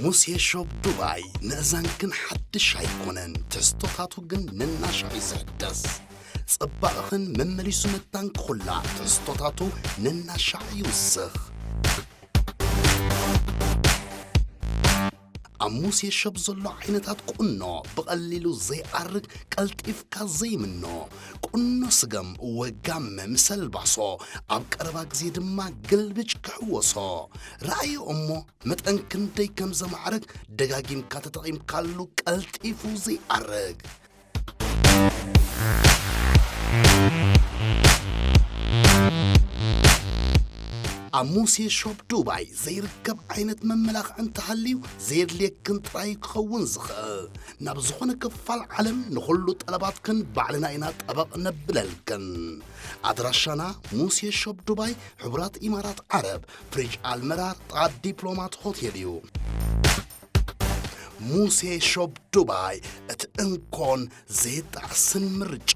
ሙሴ ሾፕ ዱባይ ንእዛንክን ሓድሽ ኣይኮነን፣ ትሕዝቶታቱ ግን ነናሻዕ እዩ ዝሕደስ። ጽባቕኽን መመሊሱ መታን ክኹላ ትሕዝቶታቱ ነናሻዕ ይውስኽ። ኣብ ሙሴ ሾፕ ዘሎ ዓይነታት ቁኖ ብቐሊሉ ዘይኣርግ፣ ቀልጢፍካ ዘይምኖ፣ ቁኖ ስገም ወጋመ ምስ ኣልባሶ፣ ኣብ ቀረባ ግዜ ድማ ግልብጭ ክሕወሶ። ረኣዮ እሞ መጠን ክንደይ ከም ዘማዕርግ ደጋጊምካ ተጠቒምካሉ ቀልጢፉ ዘይኣርግ። ኣብ ሙሴ ሾፕ ዱባይ ዘይርከብ ዓይነት መመላኽዒ እንተሃልዩ ዘየድልየክን ጥራይ ክኸውን ዝኽእል። ናብ ዝኾነ ክፋል ዓለም ንኹሉ ጠለባትክን ባዕልና ኢና ጠበቕ ነብለልክን። ኣድራሻና ሙሴ ሾፕ ዱባይ፣ ሕቡራት ኢማራት ዓረብ፣ ፍሪጅ ኣልመራር፣ ጥቓ ዲፕሎማት ሆቴል እዩ። ሙሴ ሾፕ ዱባይ፣ እቲ እንኮን ዘይጣዕስን ምርጫ።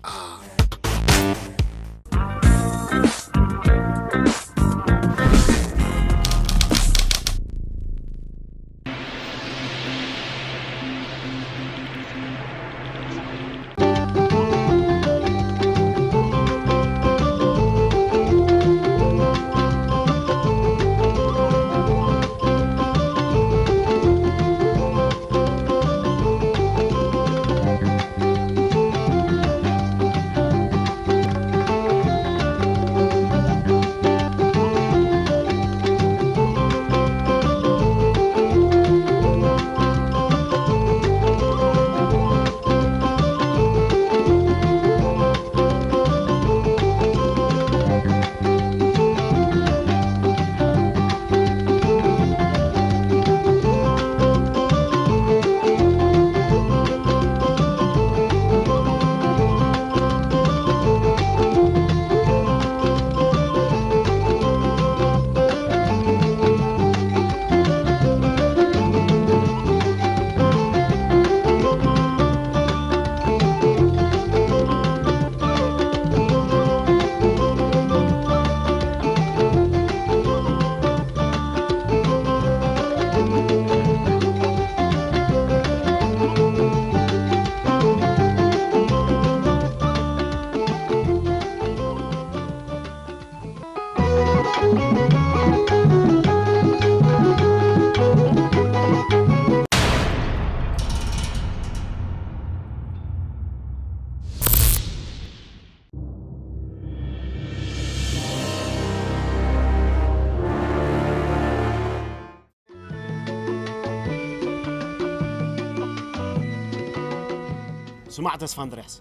ስማዕ ተስፋ እንድርያስ፣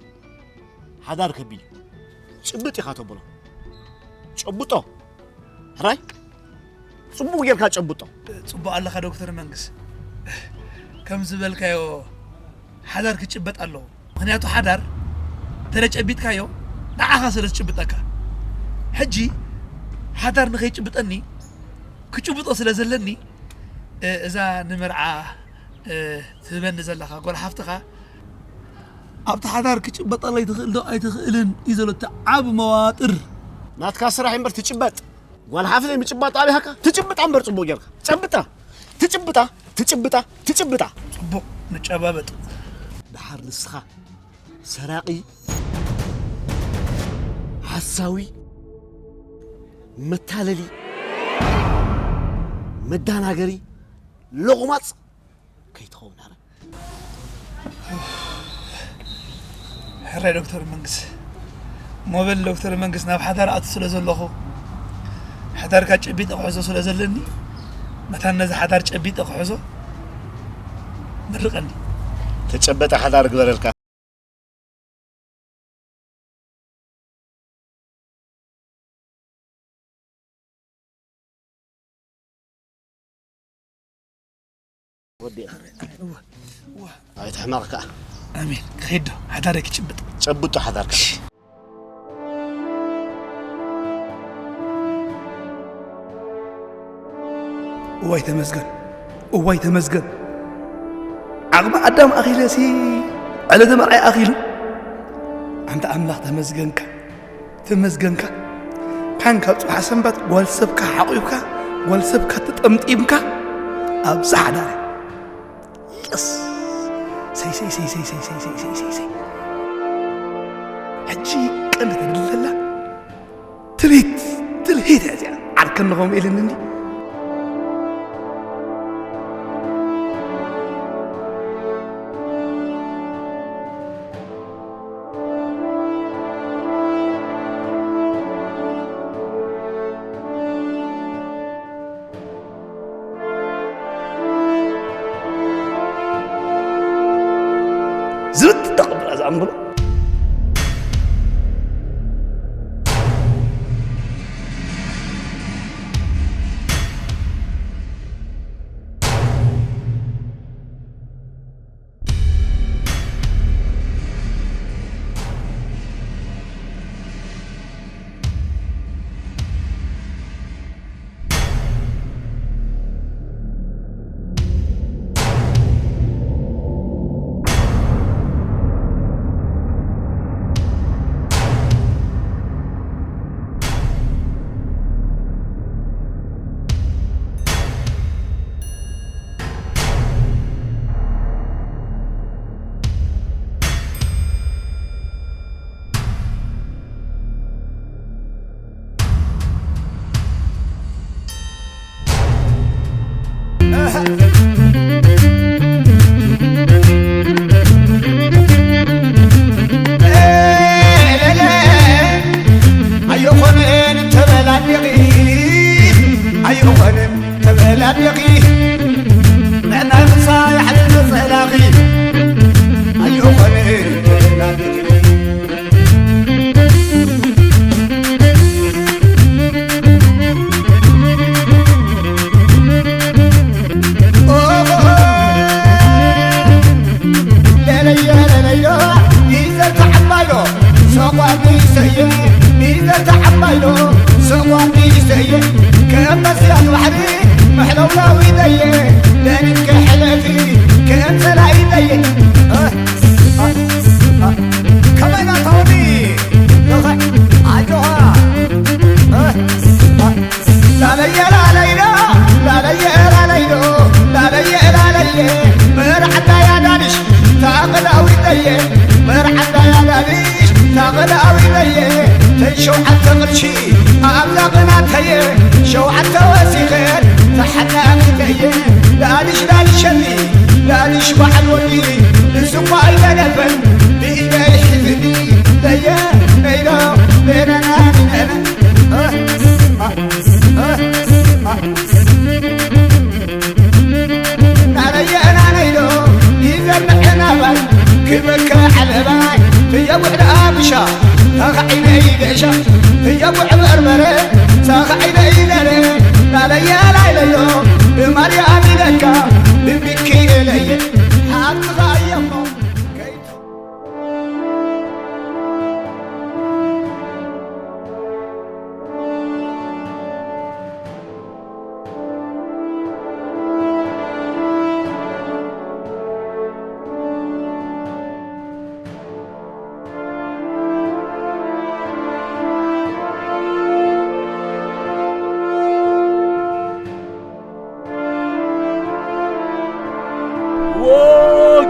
ሓዳር ከቢድ እዩ። ጭብጥ ኢኻ ተብሎ። ጨብጦ። ሕራይ? ጽቡቕ ጌርካ ጨብጦ። ጽቡቕ ኣለኻ ዶክተር መንግስ። ከም ዝበልካዮ ሓዳር ክጭበጥ ኣለዎ። ምኽንያቱ ሓዳር እንተ ጨቢጥካዮ ንዓኻ ስለ ዝጭብጠካ። ሕጂ ሓዳር ንኸይጭብጠኒ ክጭብጦ ስለ ዘለኒ፣ እ፣ እዛ ንመርዓ፣ እ፣ ትህበኒ ዘለኻ ጓል ሓፍትኻ ኣብቲ ሓዳር ክጭበጠለይ ትኽእል ዶ ኣይትኽእልን እዩ ዘሎ እቲ ዓቢ መዋጥር። ናትካ ስራሕ እምበር ትጭበጥ። ጓል ሓፍተይ ምጭባጥ ኣብያካ ትጭብጣ እምበር ጽቡቕ ጌርካ። ጨብጣ። ትጭብጣ፣ ትጭብጣ፣ ትጭብጣ። ጽቡቕ ንጨባበጥ። ደሓር ንስኻ ሰራቒ፣ ሓሳዊ፣ መታለሊ፣ መዳናገሪ፣ ሎቑማጽ ከይትኸውን ኣረ። ሕራይ ዶክተር መንግስ፣ ሞበል ዶክተር መንግስ ናብ ሓዳር ኣቱ ስለ ዘለኹ፣ ሓዳርካ ጨቢጠ ክሕዞ ስለ ዘለኒ፣ መታን ነዚ ሓዳር ጨቢጠ ክሕዞ መርቀኒ። ተጨበጠ ሓዳር ግበረልካ። ወዲእና። እወ፣ እወ። ኣይትሕመቕ ከኣ። ኣሜን። ክኸይድ ዶ? ሓዳረይ ክጭብጥ። ጨብጦ ሓዳርካ። እዋይ ተመስገን፣ እዋይ ተመስገን። ዓቕሚ ኣዳም ኣኺለሲ ዕለተ መርዓይ ኣኺሉ። ኣንታ ኣምላኽ ተመስገንካ። ተመስገንካ። ካን ካብ ጽባሕ ሰንበት ጓል ሰብካ ሓቑፍካ፣ ጓል ሰብካ ተጠምጢምካ፣ ኣብዚ ሓዳረ። እስ፣ ሰይ፣ ሰይ፣ ሰይ። ሕጂ ቀንዲ ተድሊ ዘላ ትልሂት፣ ትልሂት እያ እዚኣ። ዓርከ ንኸምኡ ኢልኒ እንዲ። ዝብጥ ተቐብላ ዝኣምብሎ። ኣይኾነን ተበላሊኺ፣ ኣይኾነን ተበላሊኺ፣ ምዕናይ ምሳይ ሓደ መጸላኺ፣ ኣይኾነን ተበላሊኺ። ከመይ ናታ ወዲ ልኽዕ ኣጆኻ ላለየ ላለይዶ ላለየ ላለይዶ ላለየ ላለየ መርዓዳያ ዳንሽ ታቕዳዊተየ መርዓዳያ ዳንሽ ታቕዳዊተየ ተይ ሸውዓተ ቅርሺ ኣብዛ ቅናተየ ሸውዓተ ወሲኸ ተሓናኺተየ ዳንሽ ዳንሸኒ ዳንሽ በዓል ወዲ ንስኳ ኣይተነፈን ብኢደይ ሒዝኒ ለየ ነይዶ ቤነና ሚነነ ናረየናነይዶ ይዘምዐናባይ ክበከ ዓለባይ ትየጉዕ ደኣምሻ ታኸዒነይ ገሻ ትየጉዕ በርበረ ታኸዒነይ ለለ ናለየላይለዮ ብማርያም ይለካ ብሚኪኤለየ ሓብትኻ እየሞ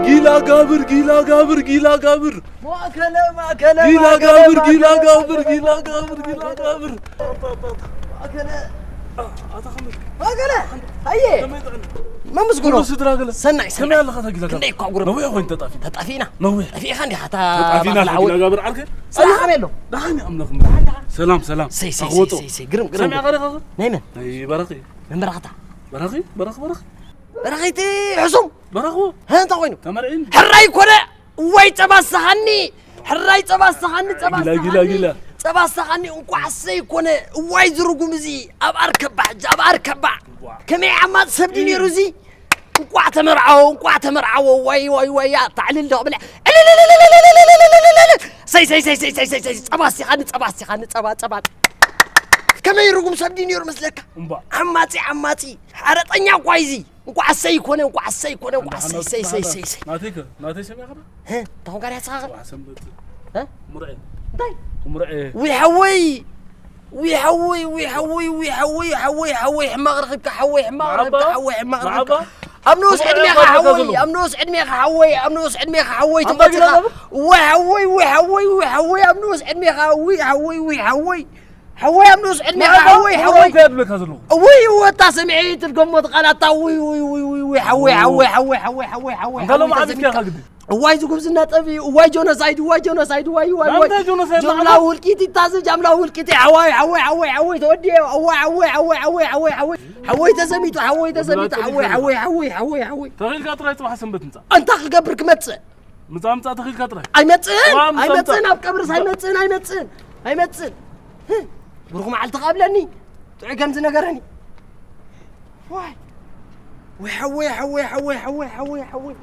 ጊላ ጋብር ጊላ ጋብር ጊላ ጋብር ማእከለ ማእከለ ጊላ ማእከለ ጋብር ጊላ ማእከለ ጋብር ጊላ ጋብር ጊላ ጋብር ማእከለ ማእከለ ኣየ መምስግኖ ስድራ ገለ ሰናይ ከመይ ኣለኻ ተጊላ ክንደይ እኳ ጉረብ ነዊሕ ኮይኑ ተጣፊ ተጣፊና ነዊሕ ጠፊእኻ እንዲኻ እታ ተጣፊና ባቕላ ዓወት ተጊላ ጋብር ዓርከ ሰላም ኣሎ ደሓን ኣምላኽ ሰላም ሰላም ሰይ ሰይ ተኽወጦ ሰይ ሰይ ግርም ግርም ሰሚዕኻ ዲኻ ናይ መን ናይ በረኺ መን በረኽታ በረኺ በረኺ በረኺ በረኺቲ ሕሱም በረኹ እንታይ ኮይኑ ተመርዒን ሕራይ ኮነ እዋይ ጸባ ሰሃኒ ሕራይ ጸባ ሰሃኒ ጸባ ጊላ ጊላ ሰሃኒ ጊላ ጸባ ሰሃኒ እንኳዕ ሰይ ኮነ እዋይ ዝርጉም እዚ ኣብ ኣርከባ ሕጂ ኣብ ኣርከባ ከመይ ዓማጽ ሰብዲ ነይሩ እዚ እንኳዕ ተመርዓዎ እንኳዕ ተመርዓዎ ዋይ ዋይ ዋይ ያ ታዕልል ዶ ብለ ሰይ ሰይ ሰይ ሰይ ሰይ ሰይ ጸባ ሲኻኒ ጸባ ሲኻኒ ጸባ ጸባ ከመይ ርጉም ሰብዲ ነይሩ መስለካ እምባ ዓማጺ ዓማጺ ሓረጠኛ እኳ እዚ እንኳዕ ኣሰይ ይኮነ እንኳዕ ኣሰይ ይኮነ እንኳዕ ኣሰይ ሰይ ሰይ ሰይ ሰይ ናተይ ከ ናተይ ሰሚዕካ ዶ? ህ ታኹም ጋር ያስኻኸ ጽባሕ ሰንበት እ? ሙርኤ እንታይ? ሙርኤ ዊ ሓወይ ዊ ሓወይ ዊ ሓወይ ዊ ሓወይ ሓወይ ሓወይ ሕማቕ ረኺብካ ሓወይ ሕማቕ ረኺብካ ሓወይ ሕማቕ ረኺብካ ኣብ ንኡስ ዕድሜኻ ሓወይ፣ ኣብ ንኡስ ዕድሜኻ ሓወይ፣ ኣብ ንኡስ ዕድሜኻ ሓወይ ትመጽኻ። ወይ ሓወይ፣ ወይ ሓወይ፣ ወይ ሓወይ፣ ኣብ ንኡስ ዕድሜኻ፣ ወይ ሓወይ፣ ወይ ሓወይ። ሓወይ ኣብ ንኡስ ዕድሜኻ ሓወይ፣ ሓወይ። እኮ ያድለካ ዘለኹ። ወይ ወታ ሰሚዐ ትድገሞ ቃላታ፣ ወይ፣ ወይ፣ ወይ፣ ወይ፣ ወይ፣ ሓወይ፣ ሓወይ፣ ሓወይ፣ ሓወይ፣ ሓወይ፣ ሓወይ፣ ሓወይ፣ ተሰሚዕካ። እዋይ ዝጉብዝና ጠፊኡ፣ እዋይ ጆኖሳይድ፣ እዋይ ጆኖሳይድ፣ እዋይ፣ እዋይ፣ እዋይ። ጃምላዊ ህልቂት ይታዘ፣ ጃምላዊ ህልቂት፣ ሓወይ፣ ሓወይ፣ ሓወይ፣ ሓወይ፣ ተወዲኤ፣ እዋይ፣ ሓወይ፣ ሓወይ፣ ሓወይ፣ ሓወይ፣ ሓወይ፣ ሓወይ ተሰሚጡ፣ ሓወይ ተሰሚጡ፣ ሓወይ፣ ሓወይ፣ ሓወይ፣ ሓወይ፣ ሓወይ። ተኺልካ ጥራይ ጽባሕ ሰንበት ምጻእ። እንታይ ክገብር ክመጽእ? ምጻእ፣ ምጻእ ተኺልካ ጥራይ። ኣይመጽእን፣ ዋ፣ ምጻእ፣ ኣይመጽእን፣ ምጻእ። ኣብ ቀብርስ ኣይመጽእን፣ ኣይመጽእን፣ ኣይመጽእን። ብሩኽ መዓልቲ ክኣብለኒ ጥዑይ ከምዚ ነገረኒ። ዋይ። ወይ ሓወይ፣ ሓወይ፣ ሓወይ፣ ሓወይ፣ ሓወይ፣ ሓወይ።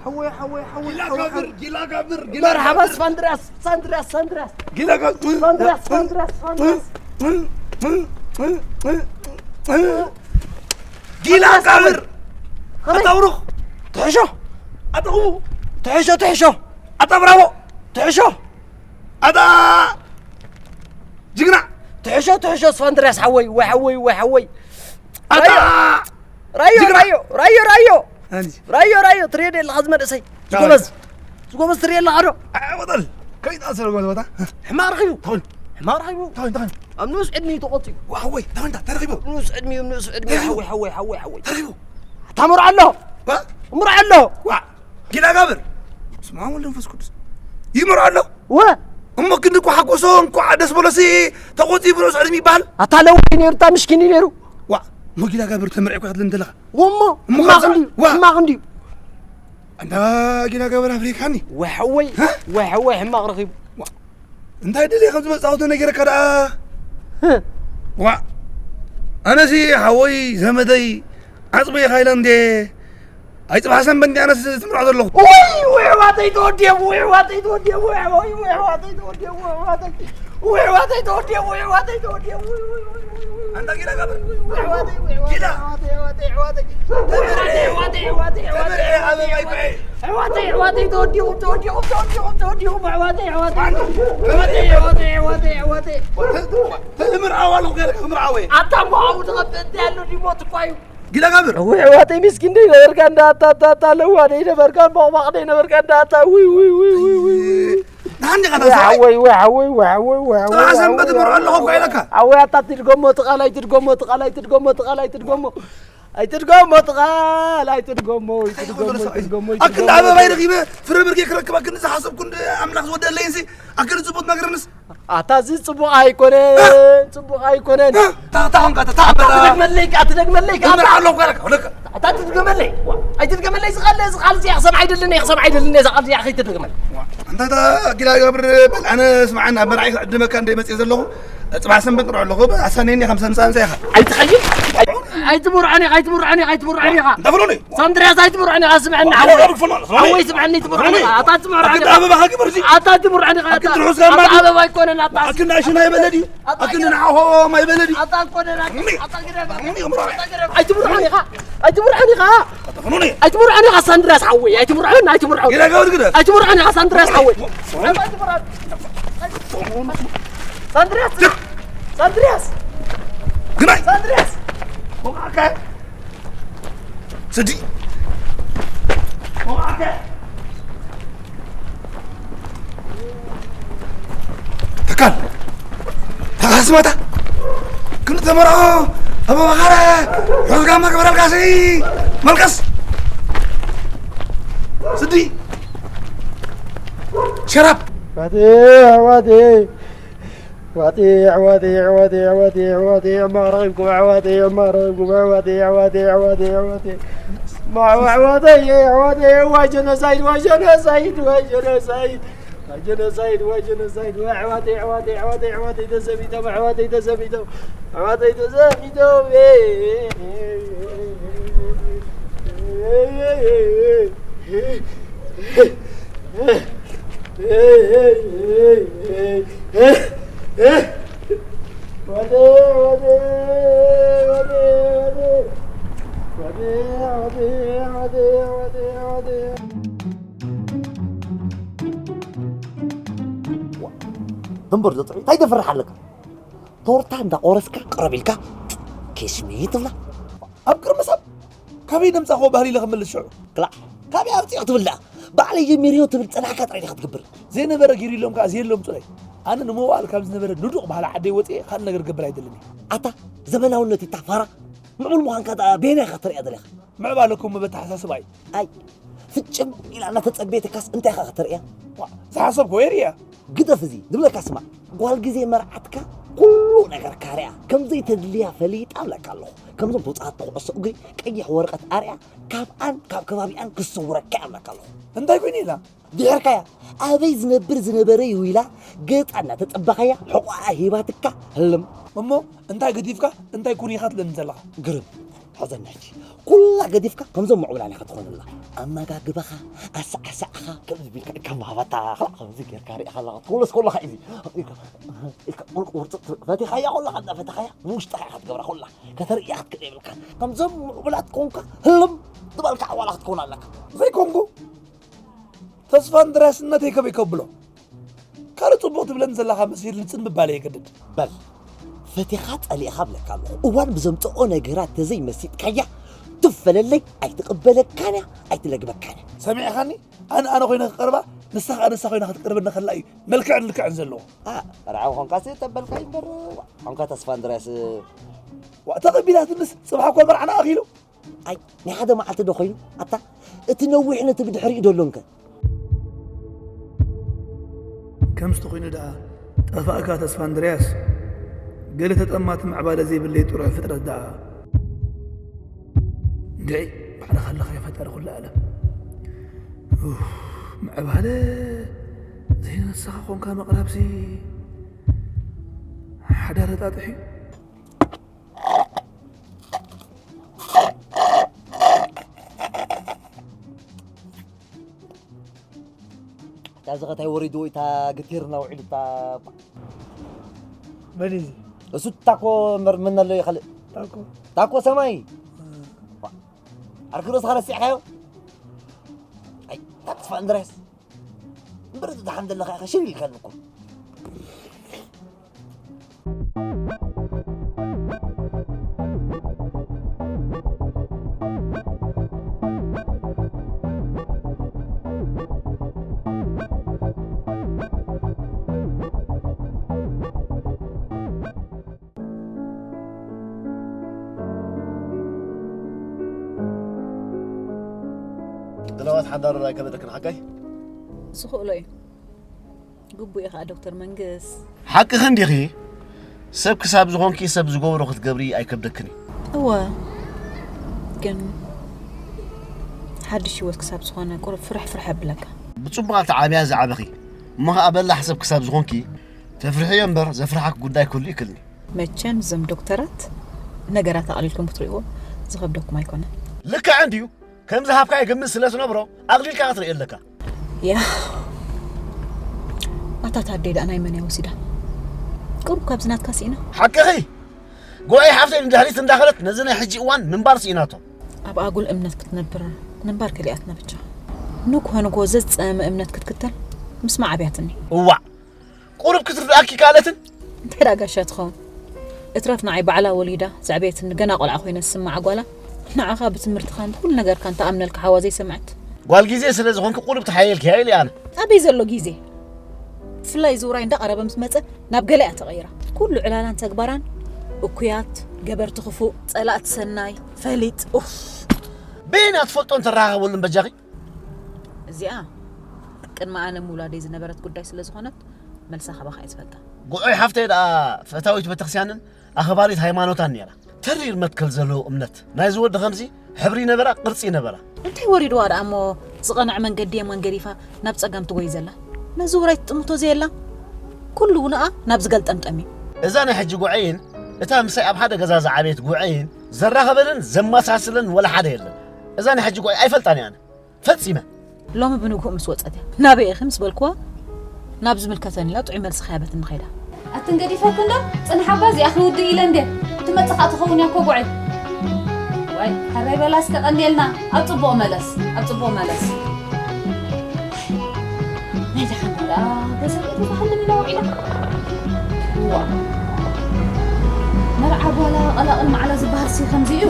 ሓወይ፣ ሓወይ፣ ሓወይ፣ ጊላ ሓወይ፣ ጋብር፣ ሓወይ። ጊላ ጋብር፣ ጊላ መርሓባ፣ ጋብር። ሳንድርያስ፣ ሳንድርያስ፣ ሳንድርያስ። ጊላ ጋብር። ሳንድርያስ፣ ሳንድርያስ፣ ሳንድርያስ። ጊላ ሳንድርያስ ጋብር። ከመይ? ኣታ ብሩኽ። ትሕሾ። ኣታ ኹቡ። ትሕሾ፣ ትሕሾ። ኣታ ብራቮ። ትሕሾ። ኣታ ጅግና። ትሕሾ፣ ትሕሾ፣ ሳንድርያስ ሓወይ፣ ወይ ሓወይ፣ ወይ ሓወይ። ኣታ ራዮ፣ ጅግና። ራዮ፣ ራዮ፣ ራዮ። ኣንጂ። ራዮ፣ ራዮ፣ ትሪኦ ዶ ኣለኻ እዚ መንእሰይ? ዝጎበዝ። ዝጎበዝ ትሪኦ ኣለኻ ዶ? ኣይ፣ ወጠል። ከይጣ ስለ ጎበዝ ቦታ። ሕማቕ ረኺቡ። ተኸል። ሕማቕ ረኺቡ። ተኸል፣ ተኸል። ኣብ ንኡስ ዕድሚኡ ተቖጺኡ። ዋ፣ ሓወይ፣ ተኸል፣ ተረኺቡ። ንኡስ ዕድሚኡ፣ ንኡስ ዕድሚኡ፣ ተረኺቡ። ሓወይ፣ ሓወይ፣ ሓወይ፣ ሓወይ። ተረኺቡ። ኣታ መርዓ ኣሎ። ዋ። መርዓ ኣሎ። ዋ። ጊላ ጋብር። ስማ ወልድ መንፈስ ቅዱስ። ይመርዖ ኣሎ። ወ። እሞ ክንዲ እኮ ሓጎሶ እንኳዕ ደስ በሎሲ ተቖጺ ብሎ ስዕድም ይበሃል። ኣታ ለውጢ ነይሩ፣ እታ ምሽኪን እዩ ነይሩ። ዋ፣ እሞ ጊላ ጋብር ተመርዒ እኮ ክትልን ዘለኻ። ወሞ፣ እሞ ሕማቕ ከምዛ-፣ እንድዩ፣ ዋ። ሕማቕ እንድዩ። ኣንታ ጊላ ጋብር ኣፍሪካኒ። ወሕወይ፣ ሀ? ወሕወይ፣ ሕማቕ ረኺቡ። ዋ፣ እንታይ ደልየ ከም ዝመጻኹ ተነገረካ ደኣ? ህ። ዋ፣ ኣነሲ ሓወይ ዘመደይ ዓጽበይ ኢኻ ኢለ እንዴ ኣይጽባሕ ሰንበት እንዲ ኣነስ ዝምርዖ ዘለኹ። ውይ፣ ውይ፣ ኣሕዋተይ ተወዲኦም፣ ውይ፣ ኣሕዋተይ ተወዲኦም፣ ውይ፣ ኣሕዋይ፣ ውይ፣ ኣሕዋተይ ተወዲኦም፣ ውይ፣ ኣሕዋተይ። ውይ፣ ኣሕዋተይ ተወዲኦም፣ ውይ፣ ኣሕዋተይ ተወዲኦም፣ ውይ፣ ውይ፣ ውይ፣ ውይ፣ ውይ። ኣንታ ጊላ ጋብር። ውይ፣ ኣሕዋተይ፣ ውይ፣ ጊላ። ኣሕዋተይ፣ ኣሕዋተይ፣ ኣሕዋተይ። ተመርዐ። ኣሕዋተይ፣ ኣሕዋተይ፣ ኣሕዋተይ፣ ተመርዐ፣ ኣበባ ይብዐ። ኣሕዋተይ፣ ኣሕዋተይ ተወዲኦም፣ ተወዲኦም፣ ተወዲኦም፣ ተወዲኦም፣ ኣሕዋተይ፣ ኣሕዋተይ። ኣንታ ተመርዐ። ኣሕዋተይ፣ ኣሕዋተይ፣ ኣሕዋተይ፣ ኣሕዋተይ። ተ-፣ ተ-፣ ተምርዓው ኣለኹ ገለ፣ ተምርዓው እየ። ኣታ እሞ ኣብኡ ትኸፍእ እንታይ ኣሎ? ዲሞት እኳ እዩ። ጊላ ጋብር። እውይ፣ ኣሕዋተይ ምስኪን ደይ ነበርካ እንዳ ኣታ፣ ኣታ፣ ኣታ፣ ለዋ ደይ ነበርካ፣ ቦቕባቕ ደይ ነበርካ እንዳ ኣታ፣ ውይ፣ ውይ፣ ውይ፣ ውይ፣ ውይ፣ ውይ። ደሓን ዲኻ ወይ ታሳይ? ሓወይ፣ ወይ ሓወይ፣ ወይ ሓወይ፣ ወይ ሓወይ፣ ጽባሕ ወይ ሰንበት ሓወይ፣ እምርዖ ኣለኹ እኮ ኢለካ። ሓወይ፣ ኣታ ትድገሞ፣ ትቓል ኣይትድገሞ፣ ትቓል ኣይትድገሞ፣ ትቓል ኣይትድገሞ። ኣይትድገሞ፣ ትቓል ኣይትድገሞ፣ ኣይትድገሞ፣ ኣይትድገሞ፣ ኣክንዲ ኣይትድገሞ። ኣበባይ ረኺበ፣ ፍረ ብርጌ ክረክብ፣ ኣክንዲ ዝሓሰብኩ፣ እንዲ ኣምላኽ ዝወደለይንሲ፣ ኣክንዲ ጽቡቕ ነገርንስ። ኣታ እዚ ጽቡቕ ኣይኮነን፣ እ? ጽቡቕ ኣይኮነን። እ? ታ-፣ ታ-፣ ታ-፣ ታ-፣ ኣታ ትደግመለይ ከኣ፣ ትደግመለይ ከኣ። እምር ኣለኹ፣ ኣለካ፣ ኣለካ። ኣታ ትድገመለይ። ዋ፣ ኣይትድገመለይ፣ እዚ ቃል፣ እዚ ቃል እዚኣ ክሰምዓ ኣይደልን እየ፣ ክሰምዓ ኣይደልን እየ፣ እዛ ቃል እዚኣ ከይትድገመለይ። ዋ፣ ኣንታ እታ ጊላ ገብር በል፣ ኣነ ስምዓኒ፣ ኣብ መርዓይ ክዕድመካ እንደ መጽእ ዘለኹ፣ ጽባሕ ሰንበት ንርዖ ኣለኹ፣ ኣሳነየኒ ከም ሰምሳ ምሳኻ። ኣይትኸይድ፣ ኣይ-፣ ኣይትምርዖን ኢኻ፣ ኣይትምርዖን ኢኻ፣ ኣይትምርዖን ኢኻ። እንዳ ፍሉኒ። ሳንድርያስ ኣይትምርዖን ኢኻ፣ ስምዐኒ፣ ዋ፣ ሓወይ። ሓወይ፣ ፍሉኒ፣ ፍሉኒ። ሓወይ፣ ስምዐኒ፣ ኣይትምርዖን ኢኻ። ኣታ ትምርዖን ኣክንዲ ኢኻ። ኣበባ ሃገር እዚ። ኣታ ትምርዖን ኢኻ፣ ኣክንዲ ኣታ። ርሑስ ጋማ ኣታ ድዩ? ኣበባ ኣይኮነን፣ ኣታ። ኣክንዲ ኣሽና ይበለ ድዩ? ኣታ ኣክንዲ ግዳ-፣ ንዓሆ ማይ በለ ድዩ? ኣታ ኣይኮነን፣ ኣታ። ፍሉኒ። ኣታ ግዳ-፣ ፍሉኒ፣ እምርዖን። ኣታ ግዳ-፣ ኣይትምርዖን ኢኻ፣ ኣይትምርዖን ኢኻ። ኣታ ፍሉኒ። ኣይትምርዖን ኢኻ፣ ሳንድርያስ ሓወይ፣ ኣይትምርዖን፣ ኣይትምርዖን። ግዳ ገብር ግዳ። ኣይትምርዖን ኢኻ፣ ሳንድርያስ ሓወይ። ፍሉኒ። ኣይትምርዖን። ሳንድርያስ! ሳንድርያስ! ግናይ! ሳንድርያስ! ወቃዕከ! ስዲ! ወቃዕከ! ተካል! ተካል ስመታ! ክንዲ ተመርዖ! ኣበባ ኻረ! ሑዝ ጋማ ግበረልካሲ! መልቀስ! ስዲ! ሸራብ! ዋቴ! ዋቴ! ኣሕዋተይ፣ ኣሕዋተይ፣ ኣሕዋተይ፣ ኣሕዋተይ፣ ኣሕዋተይ፣ ሕማቕ ረኺብኩም፣ ኣሕዋተይ፣ ሕማቕ ረኺብኩም፣ ኣሕዋተይ፣ ኣሕዋተይ፣ ኣሕዋተይ፣ ኣሕዋተይ። ማ-፣ ኣሕዋተይ፣ ኣሕዋተይ፣ ዋ ጀኖሳይድ፣ ዋ ጀኖሳይድ፣ ዋ ጀኖሳይድ፣ ዋ ጀኖሳይድ፣ ዋ ጀኖሳይድ፣ ዋ ኣሕዋተይ፣ ኣሕዋተይ፣ ኣሕዋተይ፣ ኣሕዋተይ ተሰሚቶም፣ ኣሕዋተይ ተሰሚቶም፣ ኣሕዋተይ ተሰሚቶም። እምበር ዘጥዑ እንታይ ተፍርሕ ኣለካ? ቶርታ እንዳቆረስካ ቅረብ ኢልካ ኬስሚ ትብላ። ኣብ ቅርሚ ሰብ ካበይ ነምጻእክዎ ባህሊ ኢለ ክምልስ ሽዑ? ክላእ፣ ካበይ ኣምጺኦ ክትብል ደኣ? ባዕለይ ጀሚረዮ ትብል ጸናሕካ ጥራይ ዲኻ ትገብር? ዘይነበረ ገይሩ ኢሎም ከኣ ዘየሎም ጽለይ። ኣነ ንምውዓል ካብ ዝነበረ ንዱቕ ባህሊ ዓደይ ወጺኤ ካልእ ነገር ክገብር ኣይደልን እየ። ኣታ ዘመናውነት እታ ፋራ ምዕቡል ምዃንካ ደኣ በየናይ ኢኻ ክትርእያ ደሊኻ? ምዕባለ እኮ እሞ በተሓሳስባ እዩ። ኣይ ፍጭም ኢላ እናተጸበየትካስ እንታይ ኢኻ ክትርእያ? ዋ፣ ዝሓሰብክዎ እየ ርእያ። ግደፍ እዚ ዝብለካ ስማዕ። ጓል ግዜ መርዓትካ ኩሉ ነገርካ ርእያ ከም ዘይተድልያ ፈሊጣ እብለካ ኣለኹ። ከምዞም ተጻወትቲ ኩዕሶ እግሪ ቀይሕ ወረቐት ኣርእያ ካብኣን ካብ ከባቢኣን ክሰውረካ እየ እብለካ ኣለኹ። እንታይ ኮይኑ ኢላ? ድሒርካያ ኣበይ ዝነብር ዝነበረ እዩ ኢላ ገጻ እናተጸበኻያ ሕቖኣ ሂባትካ ህልም። እሞ እንታይ ገዲፍካ እንታይ ኩን ኢኻ ትብለኒ ዘለኻ? ግርም። ሕዘኒ ሕጂ። ኩላ ገዲፍካ ከምዞም ምዕቡላን ኢኻ ትኾነላ። ኣመጋግባኻ፣ ኣሰዓስዓኻ፣ ከምዚ ቢልካ ከም ሃበታ፣ ከምዚ ጌርካ ሪኢኻ ኣለኻ። ትኩለስ ከለኻ ኢዚ ኢልካ፣ ኢልካ ቁርጥ ቁርጥ ፈቲኻያ ከለኻ፣ እንዳ ፈተኻያ፣ ንውሽጥኻ ኢኻ ትገብራ ኩላ። ከተርእያ ክትክእል የብልካን። ከምዞም ምዕቡላት ኮንካ፣ ህልም ዝበልካ ዓዋላ ክትከውን ኣለካ። ዘይኮንኩ፣ ተስፋ እንድርያስነተይ ከመይ ከብሎ? ካልእ ጽቡቕ ትብለኒ ዘለኻ መሲሉኒ ጽን ምባል የገድድ። በል፣ ፈቲኻ ጸሊእኻ እብለካ ኣለኹ። እዋን ብዘምጽኦ ነገራት ተዘይመሲጥካያ፣ ትፈለለይ ኣይትቕበለካን እያ፣ ኣይትለግበካን እያ። ሰሚዕኻኒ? ኣነ ኣነ ኮይነ ክቐርባ፣ ንሳ ከኣ ንሳ ኮይና ክትቀርበኒ ከላ እዩ መልክዕን ልክዕን ዘለዎ። ኣ፣ መርዓዊ ኾንካሲ ተበልካ እምበር፣ ዋ፣ ኾንካ ተስፋ እንድርያስ። ዋ፣ ተቐቢላትንስ ጽባሕ እኳ መርዓና ኣኺሉ። ኣይ፣ ናይ ሓደ መዓልቲ ዶ ኮይኑ? ኣታ፣ እቲ ነዊሕ ነቲ ብድሕሪኡ ዶ ኣሎንከ? ከምዚ ተኾይኑ ደኣ ጠፋእካ ተስፋ እንድርያስ፣ ገለ ተጠማቲ ምዕባለ ዘይብለይ ጥሩዕ ፍጥረት ደኣ። እንድዒ፣ ባዕልኻ ኣለኻ ፈጣሪ ኩሉ ዓለም። ኡፍ፣ ምዕባለ ዘይነሳኻ ኾንካ ምቕራብሲ ሓዳር ኣጣጥሕዩ። እታ ዝኸታይ ወሪዱ ወይ እታ ግቲርና ውዒሉ እታ መን እዩ እዚ? እሱ ታኮ እምበር መን ኣሎ ይኸልእ? ታኮ። ታኮ ሰማይ። ዓርኪ ርእስኻ ረሲዕካዮ? ኣይ፣ ተስፋ እንድርያስ። እምበር፣ እቲ ደሓን ዘለኻ ኢኻ ሽር ኢልካኒ እኮ። ድላዋት ሓዳር ኣይከበደክን ሓቀይ? ዝኽእሎ እዩ። ግቡእ እዩ ኸዓ ዶክተር መንግስ። ሓቅኺ እንዲኺ፣ ሰብ ክሳብ ዝኾንኪ ሰብ ዝገብሮ ክትገብሪ ኣይከብደክን እዩ። እወ፣ ግን ሓድሽ ህይወት ክሳብ ዝኾነ ቁሩብ ፍርሕ ፍርሕ ኣብለካ። ብጽቡቕ ኣብቲ ዓብያ ዝዓበኺ፣ እሞ ኸዓ በላሕ ሰብ ክሳብ ዝኾንኪ ተፍርሕዮ እምበር ዘፍርሓክ ጉዳይ ክህሉ ይክልኒ። መቸም እዞም ዶክተራት ነገራት ኣቕሊልኩም ክትርእይዎ ዝኸብደኩም ኣይኮነን። ልክዕ እንድዩ። ከም ዝሃብካዮ ግምት ስለ ትነብሮ ኣቕሊልካ ክትርኢ ኣለካ። ያ፣ ኣታ ታደይ ደኣ ናይ መን እያ ወሲዳ? ቁሩብ ካብዚ ናትካ ስኢና። ሓቅኺ። ጎኣይ ሓፍተይ ንድሕሪት እንዳኸደት ነዚ ናይ ሕጂ እዋን ምንባር ስኢናቶ። ኣብ ኣጉል እምነት ክትነብር ምንባር ከሊኣትና ብቻ። ንግሆ ንግሆ ዘዝጸመመ እምነት ክትክተል ምስማዕ ኣብያትኒ። እዋእ፣ ቁሩብ ክትርድኣኪ ከኣለትን? እንታይ ደኣ ጋሻ ትኸውን? እትረፍ ንዓይ ባዕላ ወሊዳ ዘዕበየትኒ ገና ቆልዓ ኮይነ ዝስምዓ ጓላ፣ ንዓኻ ብትምህርትኻን ብኹሉ ነገርካን ትኣምነልካ ሓዋ ዘይሰምዐት። ጓል ግዜ ስለ ዝኾንኪ ቁሩብ ተሓየልኪ እያ ኢለ ኣነ። ኣበይ ዘሎ ግዜ? ብፍላይ እዚ ውራይ እንዳቐረበ ምስ መጸ ናብ ገለ እያ ተቐይራ። ኩሉ ዕላላን ተግባራን እኩያት፣ ገበርቲ ክፉእ፣ ጸላእቲ ሰናይ፣ ፈሊጥ፣ ኡፍ። በየን እያ ትፈልጦን ተረኻኸበሉን በጃኺ? እዚኣ ቅድሚ ኣነ ምውላደይ ዝነበረት ጉዳይ ስለ ዝኾነት፣ መልሳ ካባኻ እየ ዝፈልጣ። ጉዑይ ሓፍተይ ደኣ ፈታዊት ቤተክርስትያንን ኣኽባሪት ሃይማኖታን ነይራ። ተሪር መትከል ዘለዎ እምነት። ናይዚ ወዲ ከምዚ ሕብሪ ነበራ፣ ቅርጺ ነበራ። እንታይ ወሪድዋ ደኣ እሞ ዝቐንዐ መንገዲ የማን ገዲፋ ናብ ጸጋም ትጎይ ዘላ? ነዚ ውራይ ትጥምቶ ዘየላ? ኩሉ ውንኣ ናብ ዝገልጠምጠም እዩ። እዛ ናይ ሕጂ ጉዐይን እታ ምሳይ ኣብ ሓደ ገዛ ዝዓበየት ጉዐይን ዘራኸበንን ዘመሳስለን ወላ ሓደ የለን። እዛ ናይ ሕጂ ጉዐይ ኣይፈልጣን እየ ኣነ። ፈጺመ። ሎሚ ብንግሆ ምስ ወጸት እያ። ናበይ ኢኺ ምስ በልክዋ፣ ናብ ዝምልከተን ኢላ ጥዑይ መልሲ ከያበትኒ ከይዳ። ኣትን ገዲፈክን ዶ? ጽንሓባ እዚኣ ክውድእ ኢለ እንዴ? ትመጽእ ከኣ ትኸውን እያ እኮ ጉዐይ። ዋይ፣ ሕራይ በላ እስከ ቀንዴልና። ኣብ ጽቡቕ መለስ፣ ኣብ ጽቡቕ መለስ። ናይ ደሓን ደኣ ገዛ ቤት ዝሃልም ኢላ ውዒላ። እዋ። መርዓ ጓላ ቀላቕል ማዕላ ዝበሃል ሲ ከምዚ እዩ።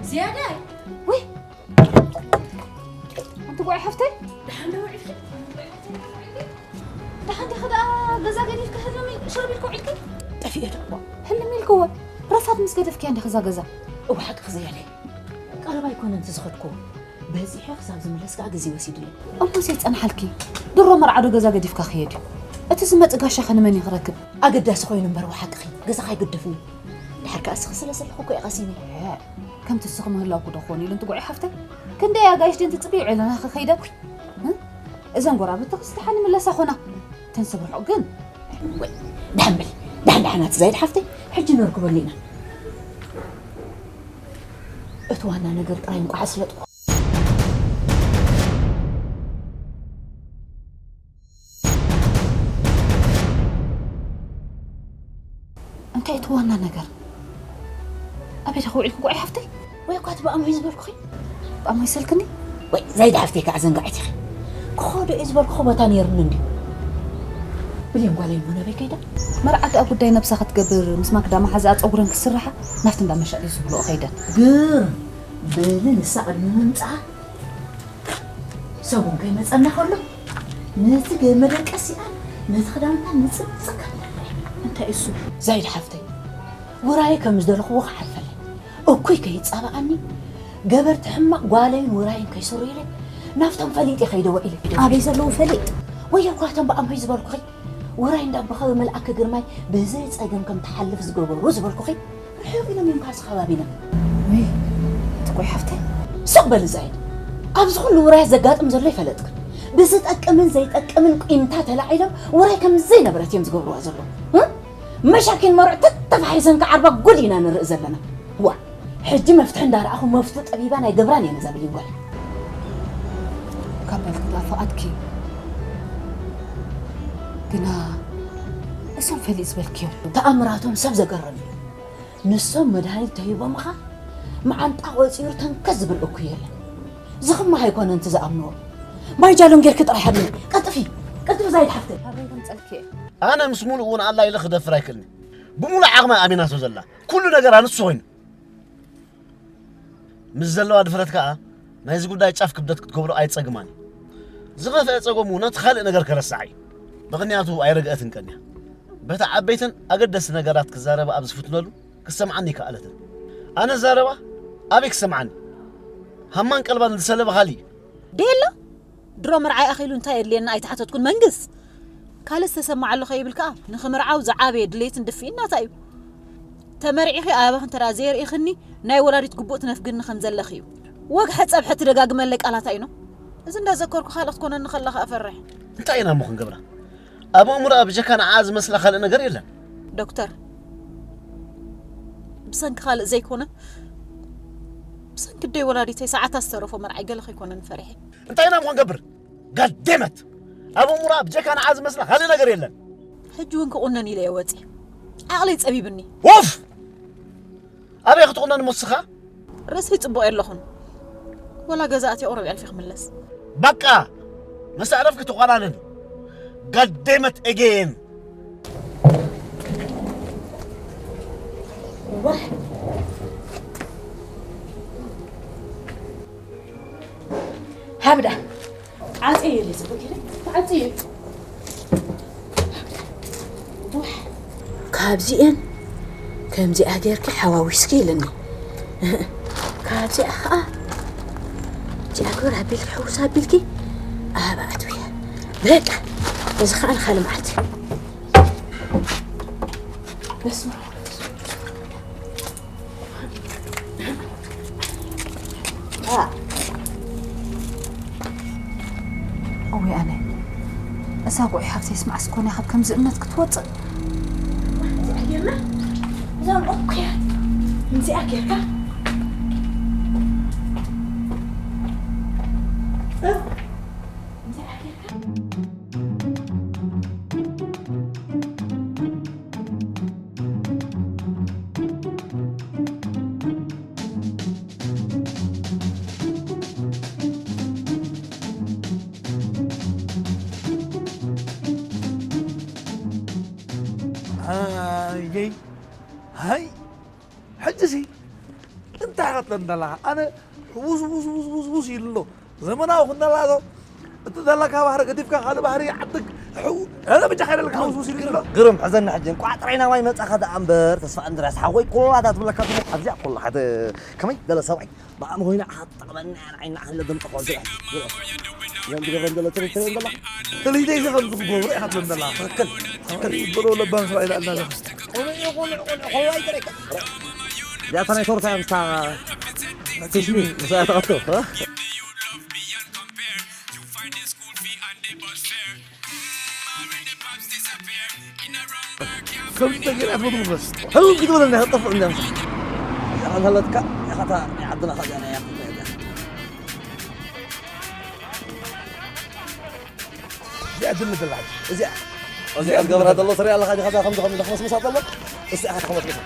ዝያዳይ ወይ ኣንቲ ጓይ ሓፍተይ፣ ደሓን ዶ ውዒልኪ? ደሓን ዲኺ ደኣ? ገዛ ገዲፍኪ ህልም ኢል-፣ ሽርብ ኢልኪ ውዒልኪ? ጠፊኤ ዶ እሞ? ህልም ኢልክዎ። ረሳት ምስ ገደፍክያ እንዲኺ እዛ ገዛ። እወ ሓቅኺ ዘያለይ። ቀረባ ኣይኮነን እቲ ዝኸድክዎ። በጺሐ ክሳብ ዝምለስ ከኣ ግዜ ወሲዱለይ። እሞ ዘይጸንሓልኪ? ድሮ መርዓ ዶ ገዛ ገዲፍካ ክሄድ እዩ? እቲ ዝመጽእ ጋሻ ከ ንመን እዩ ክረክብ? ኣገዳሲ ኮይኑ እምበር፣ እወ ሓቅኺ። ገዛኻ ኣይግደፍን እዩ። ድሓር ከኣ እስኺ ስለ ዘለኹ እኮ እየ ቀሲነ። ከምቲ እስኺ ምህላውኪ ዶ ክኾን ኢሉ እንትጉዕ ሓፍተይ? ክንደይ ኣጋይሽ ድን ትጽብዩ ዒለና ክኸይደን? እ? እዘን ጎራብቲ ክስታሓ ንምለሳ ኾና። ተን ሰብ ርሑቕ ግን። ወይ፣ ደሓን በሊ። ደሓን ደሓን ኣቲ ዛይድ ሓፍተይ፣ ሕጂ ነርክበሉ ኢና። እቲ ዋና ነገር ጥራይ እንቋዕ ኣስለጥኩ። እንታይ እቲ ዋና ነገር? ኣበይ ዲኺ ውዒልኪ ጉዓይ ሓፍተይ? ወይ እኳ እቲ ብኣሞይ ዝበልኩኺ? ብኣሞይ ስልክኒ? ወይ ዛይድ ሓፍተይ ከዓ ዘንጋዒት ኢኺ። ክኸዶ እየ ዝበልኩኺ ቦታ ነይሩኒ እንድዩ። ብሌን ጓለይ እሞ ናበይ ከይዳ? መርዓ ደኣ ጉዳይ ነብሳ ክትገብር ምስ ማክዳ መሓዛኣ ፀጉረን ክስርሓ ናብቲ እንዳ መሸጢ ዝብልኦ ከይደን። ግርም በሊ ንሳ ቅድሚ ምምፅኣ ሰሙን ከይመጸና ከሎ ነቲ ገ-፣ መደቀሲኣን ነቲ ክዳውንታን ንጽብጽብ ከብለለይ። እንታይ እሱ? ዛይድ ሓፍተይ፣ ውራይ ከም ዝደለኽዎ ክሓልፈለይ። እኩይ ከይጻባኣኒ፣ ገበርቲ ሕማቕ ጓለይን ውራይን ከይስሩይለይ፣ ናብቶም ፈሊጥ ይኸይደ ውዒለ። ኣበይ ዘለዉ ፈሊጥ? ወዮ እኳ እቶም ብኣምሆይ ዝበልኩኺ፣ ውራይ እንዳበኸ መልኣከ ግርማይ ብዘይ ጸገም ከም ትሓልፍ ዝገበሩ ዝበልኩኺ፣ ርሑቕ ኢሎም እዮም ካብዚ ከባቢና። ወይ፣ ትቆይ ሓፍተይ። ስቕ በሊ ዛይድ። ኣብዚ ኩሉ ውራያት ዘጋጥም ዘሎ ይፈለጥክን። ብዝጠቅምን ዘይጠቅምን ቂምታ ተላዒሎም ውራይ ከም ዘይነበረት እዮም ዝገብርዋ ዘለዉ። እ? መሻኪን መርዑ ተተፋሒሰን ክዓርባ ጉድ ኢና ንርኢ ዘለና። ዋ፣ ሕጂ መፍትሒ እንዳረኣኹ መፍቱ ጠቢባን ኣይገብራን እየ ነዛ ብሊን ጓል። ካብ በልክላ ፍቓድኪ። ግና እሶም ፈሊጥ ዝበልክዮም። ተኣምራቶም ሰብ ዘገርም እዩ። ንሶም መድሃኒት ተሂቦምኻ፣ መዓንጣ ቆጺሩ ተንከስ ዝብል እኩይ የለን። ዝኽማህ ኣይኮነን እቲ ዝኣምንዎ። ማይ ጃሎን ጌርኪ ጥራይ ሃብኒ። ቀልጥፊ፣ ቀልጥፊ ዛይድ ሓፍተይ። ኣበይ ከምጸልኪ እየ? ኣነ ምስ ሙሉእ እውን ኣላ ኢለ ክደፍር ኣይክእልኒ። ብሙሉእ ዓቕማ ኣሚናቶ ዘላ። ኩሉ ነገራ ንሱ ኮይኑ። ምስ ዘለዋ ድፍረት ከኣ ናይዚ ጉዳይ ጫፍ ክብደት ክትገብሮ ኣይጸግማን እዩ። ዝኸፍአ ጸገሙ ነቲ ካልእ ነገር ከረስዓ እዩ። ምኽንያቱ ኣይረግአትን ቀንያ። በታ ዓበይትን ኣገደስቲ ነገራት ክዛረባ ኣብ ዝፍትነሉ ክሰምዓኒ ኣይከኣለትን። ኣነ ዛረባ ኣበይ ክሰምዓኒ? ሃማን ቀልባን ዝሰለበ ካልእ እዩ። ዴላ? ድሮ መርዓይ ኣኺሉ እንታይ የድልየና ኣይተሓተትኩን። መንግስ ካልእ ዝተሰምዓ ኣሎ ከይብል ከኣ ንኽምርዓው ዝዓበየ ድሌትን ድፍኢን ናታ እዩ። ተመርዒኺ ኣባኺ እንተ ደኣ ዘየርኢኽኒ ናይ ወላዲት ግቡእ ትነፍግኒ ከም ዘለኺ እዩ። ወግሐ ጸብሐ ትደጋግመለይ ቃላታ እዩ ነው። እዚ እንዳዘከርኩ ካልእ ክትኮነኒ ከላ ከኣ እፈርሕ። እንታይ ኢና እሞ ክንገብራ? ኣብ ኣእምሮኣ ብጀካ ንዓኣ ዝመስላ ካልእ ነገር የለን። ዶክተር፣ ብሰንኪ ካልእ ዘይኮነ፣ ብሰንኪ ደይ ወላዲተይ ሰዓታት ዝተረፎ መርዓይ ገለ ከይኮነኒ ፈሪሐ። እንታይ ኢና እሞ ክንገብር? ጋዴመት! ኣብ ኣእምሮኣ ብጀካ ንዓኣ ዝመስላ ካልእ ነገር የለን። ሕጂ እውን ክቑነን ኢለ እየ ወጺ። ዓቕለይ ጸቢብኒ። ኡፍ! ኣበይ ክትቑነን እሞ እስኻ? ርእሰይ ጽቡቕ የለኹን። ወላ ገዛ ኣትየ ቁሩብ የዕልፊ ክምለስ። በቃ! ምስ ኣዕረፍኪ ትቆናነኒ። ጋዴመት ኤጌን! ዋይ! ሃብዳ! ዓጽየ ኢለ ጽቡቕ ኢለ። ዓጽየ። ካብዚኤን ከምዚኣ ጌርኪ ሓዋዊስኪ ኢልኒ። ካብዚኣ ኸኣ እዚኣ ግበር ኣቢልኪ ሕውስ ኣቢልኪ ኣብ ኣትውያ። በቃ፣ እዚ ኸኣ ንኻልእ መዓልቲ። በስመ ኣብ። እወይ ኣነ፣ እዛ ጉዒ ሓፍተይስ መዓስ ኮን እያ ካብ ከምዚ እምነት ክትወጽእ? እዚኣ ጌርና፣ እዞም እኩያት፣ እዚኣ ጌርካ፣ እዚኣ ጌርካ። ሃይ፣ ሕጂሲ እንታይ ክትብለኒ ዘለኻ? ኣነ ውስ ውስ ውስ ውስ ውስ ኢሉ ኣሎ። ዘመናዊ ኩን ደላ ዶ? እቲ ዘለካ ባህሪ ገዲፍካ ካልእ ባህሪ ይዓድግ። ሕው፣ ኣነ ብቻ ከይደለካ ውስ ውስ ኢሉ ኣሎ። ግርም፣ ሕዘና ሕጂ። እንቋዕ ጥራይ ናባይ መጻኻ ደኣ እምበር፣ ተስፋ እንድርያስ ሓወይ፣ ኩላታ ትብለካ ትብሎ፣ ኣብዚኣ ኩላ ሓደ ከመይ ገለ ሰብኣይ ብኣም ኮይና ሓጥቕመና ንዓይና ኣህለ ደምጠ ቆልቲ። ዘም ትገብረን ዘሎ ትርኢት ትርእየን ዘለኻ? ትርኢተይ እዚ ከም ዝገብሮ ኢኻ ትብለኒ ዘለኻ። ትኽክል፣ ትኽክል። ይበሎ ለባም ሰብኣይ ኢላ ኣላ ዘለኻ። ቆልዑ፣ ቆልዑ፣ ቆልዑ፣ ቆልዑ ኣይተረካ። እዚኣታ ናይ ሶርታ እያ ምስታ ክሽሚ ምስኣ ተቐቶ፣ እ? ከምቲ ተገይራ ትፈትዎ በስ። ህው ክትብለና ክትጠፍእ እንዲያ ምሳ። እዚኣ እንተለትካ፣ ኢኻ እታ ናይ ዓድና ኸዚኣ ናይ ያኽል እያ። እዚኣ ድል ትላል። እዚኣ፣ እዚኣ ዝገብራ ዘሎ ትሪኣ ኣለኻ ዲኻ? እዛ ከምዚ፣ ከምዚ ተኽመስምሳ ዘሎ፣ እዚኣ ከተኽመስምሳ።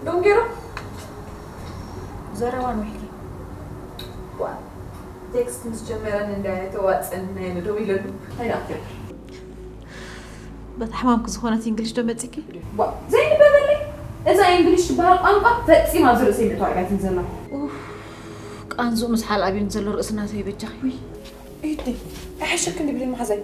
ዶንጌሮ ዘረባ ንውሕጊ ዋ ቴክስት ምስ ጀመረን እንዳየ ተዋፀን ናይ ንደው ኢለሉ ኣይናፍር በታ ሕማምኪ ዝኾነት እንግሊሽ ዶ መፂኪ? ዋ ዘይንበበለይ እዛ እንግሊሽ ትበሃል ቋንቋ ፈፂማ ኣብ ዝርእሰይ ምእታው ኣይባትን ዘላ። ቃንዝኡ ምስ ሓል ኣብዩን ዘሎ ርእስና ተይበጃኺ። ኢደይ ኣይሕሸክን ድብሊ መሓዛይ።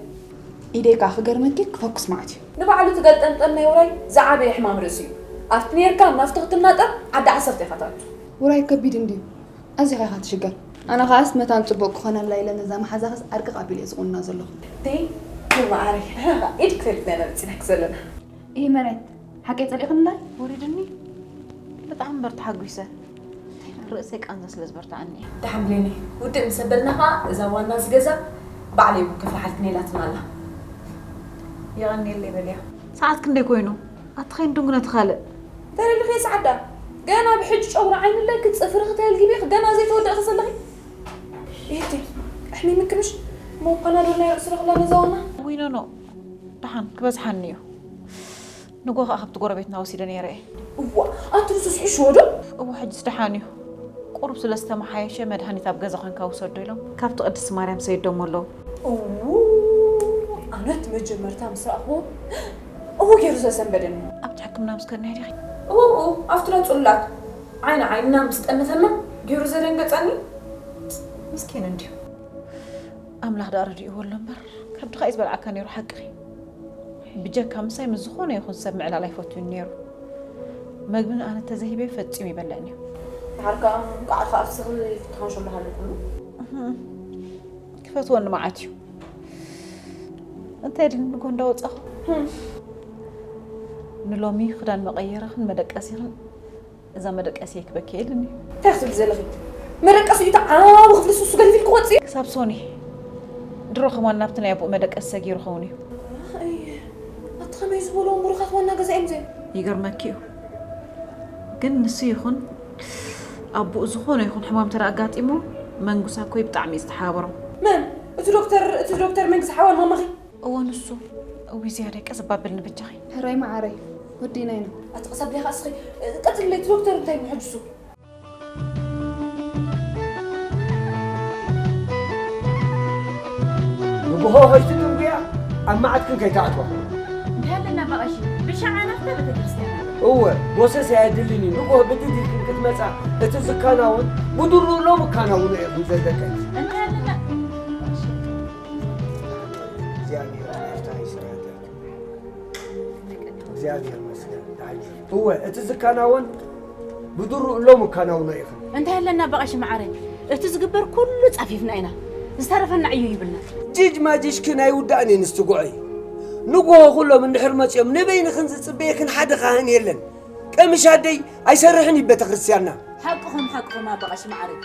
ኢደይ ከዓ ክገርመኪ ክፈኩስ ማለት እዩ። ንባዕሉ ትገልጠምጠም ናይ ውራይ ዝዓበየ ሕማም ርእሲ እዩ። ኣብቲ ነርካ ናብቲ ክትናጠር ዓዲ ዓሰርተ ኢኻ ትኣቱ። ውራይ ከቢድ እንድዩ። ኣዚኻ ኢኻ ትሽገር። ኣነ ኸዓስ መታን ጽቡቕ ክኾነላ ኢለ ነዛ መሓዛኽስ ኣርቅቕ ኣቢለ እየ ዝቑንና ዘለኹ። ደይ ንመዓረይ ንሕና ኢድ ክተልክና ኢና መጺናኪ ዘለና። ይሄ መሬት ሓቀይ ጸሊእኽንላይ? ወሪድኒ። ብጣዕሚ እምበር ተሓጒሰ። ርእሰይ ቃንዛ ስለ ዝበርትዓኒ እየ። ደሓን ብሌኒ፣ ውድእ ምስ ኣበልና ኸዓ እዛ ዋና ዝገዛ ባዕለይ እውን ክፍልሓልክን ኢላትና ኣላ። የቐንየለይ በልያ። ሰዓት ክንደይ ኮይኑ? ኣቲ ኸይኑ ድንጉ ነቲ ካልእ። ተረድኺ ጸዓዳ፣ ገና ብሕጂ ጨጉሪ ዓይኒ ኣለኪ፣ ጽፍርኺ ተልጊቢኺ፣ ገና ዘይተወደእኺ ዘለኺ። ኢቲ፣ ኣሕሚምኪ ምሽ? እሞ ፓናዶል ናይ ርእሲ ረኽላ ነዛ ዋና? ውይ ኖኖ፣ ደሓን ክበዝሓኒ እዩ። ንጎ ኸዓ ካብቲ ጎረቤትና ወሲደ ነይረ እየ። እዋ፣ ኣቲ ንሱስ ሕሽዎ ዶ? እዋ፣ ሕጅስ ደሓን እዩ። ቁሩብ ስለ ዝተመሓየሸ መድሃኒት ኣብ ገዛ ኾንካ ውሰዶ ኢሎም ካብቲ ቅድስቲ ማርያም ሰይዶሞ ኣለዉ። እዉ፣ ኣነ እቲ መጀመርታ ምስ ረኣኽዎ እዎ ገይሩ ዘሰንበደኒ። ኣብቲ ሕክምና ምስ ከድና ዲኺ? እዎ፣ እዎ፣ ኣብቲ ናይ ጽሉላት ዓይኒ ዓይንና ምስ ጠመተና ገይሩ ዘደንገጸኒ። ምስኪን እንድዩ። ኣምላኽ ደኣ ረዲእዎ ኣሎ እምበር፣ ከብድኻ እዩ ዝበልዓካ ነይሩ፣ ሓቅኺ። ብጀካ ምሳይ ምስ ዝኾነ ይኹን ሰብ ምዕላል ኣይፈቱን ነይሩ። መግቢ ንኣነ ተዘሂበ ፈጺሙ ይበልዕን እዩ። ድሓር ከኣ እንቋዕ ከኣ ፍስኽ ይፍትሖን ሸሎ ሃለኩሉ። እህም። ክፈትወኒ መዓት እዩ። እንታይ ድል ንጎ እንዳወጻኹ? እህም። ንሎሚ ክዳን መቐየርኽን መደቀሲኽን እዛ መደቀሲ ክበኪ ኢልኒ። እንታይ ክትብሊ ዘለኺ? መደቀሲ እዩ እቲ ዓቢ ክፍሊ ሱሱ ገዲፊ ክወጽእ። ክሳብ ሶኒ ድሮ ከማን ናብቲ ናይ ኣቦኡ መደቀሲ ሰጊሩ ኸውን እዩ። ኣይ፣ ኣቲ ከመይ ዝበሎም ብሩኻት ዋና ገዛ እዮም እዚኦም? ይገርመኪ እዩ። ግን ንሱ ይኹን ኣቦኡ ዝኾነ ይኹን ሕማም ተራ ኣጋጢሙ መንጉሳ ኮይ ብጣዕሚ እዩ ዝተሓባበሮም። መን? እቲ ዶክተር፣ እቲ ዶክተር መንግስ ሓዋን ማማኺ? እወ ንሱ። እዊ ዝያዳ ቀስ ባብል ንበጃኺ። ሕራይ መዓረይ፣ ወዲና ኢና። ኣቲ ቀስ ኣብሊ ኸኣ እስኺ፣ ቀጽለይ፣ እቲ ዶክተር እንታይ ምሕጅሱ? ንግሆ ኸይትድንጉያ፣ ኣብ መዓትክን ከይትኣትዋ። እንታይ ኣለና በቐሺ፣ ብሻዓ ናፍታ ቤተክርስትያን ኣላ። እወ፣ ጎሰስ ኣየድልን እዩ። ንግሆ ብድድ ኢልክን ክትመጻ፣ እቲ ዝከናወን ብድሩ ሎም እካናውኖ ኢኹም ዘለቀ። እንታይ ኣለና? እግዚኣብሔር ይመስገን። እወ፣ እቲ ዝከናወን ብድሩ እሎም እካናውኖ ኢኽን። እንታይ ኣለና በቐሺ መዓረይ፣ እቲ ዝግበር ኩሉ ጻፊፍና ኢና፣ ዝተረፈና ዕዮ ይብልና። ጅጅ ማጅሽክን ኣይውዳእን እዩ ንስትጉዐይ። ንግሆ ኩሎም እንድሕር መጺኦም ንበይንኽን ዝጽበየክን ሓደ ካህን የለን። ቀምሽ ኣደይ ኣይሰርሕን እዩ ቤተክርስትያንና። ሓቅኹም፣ ሓቅኹም ኣባ ቀሺ መዓረይ።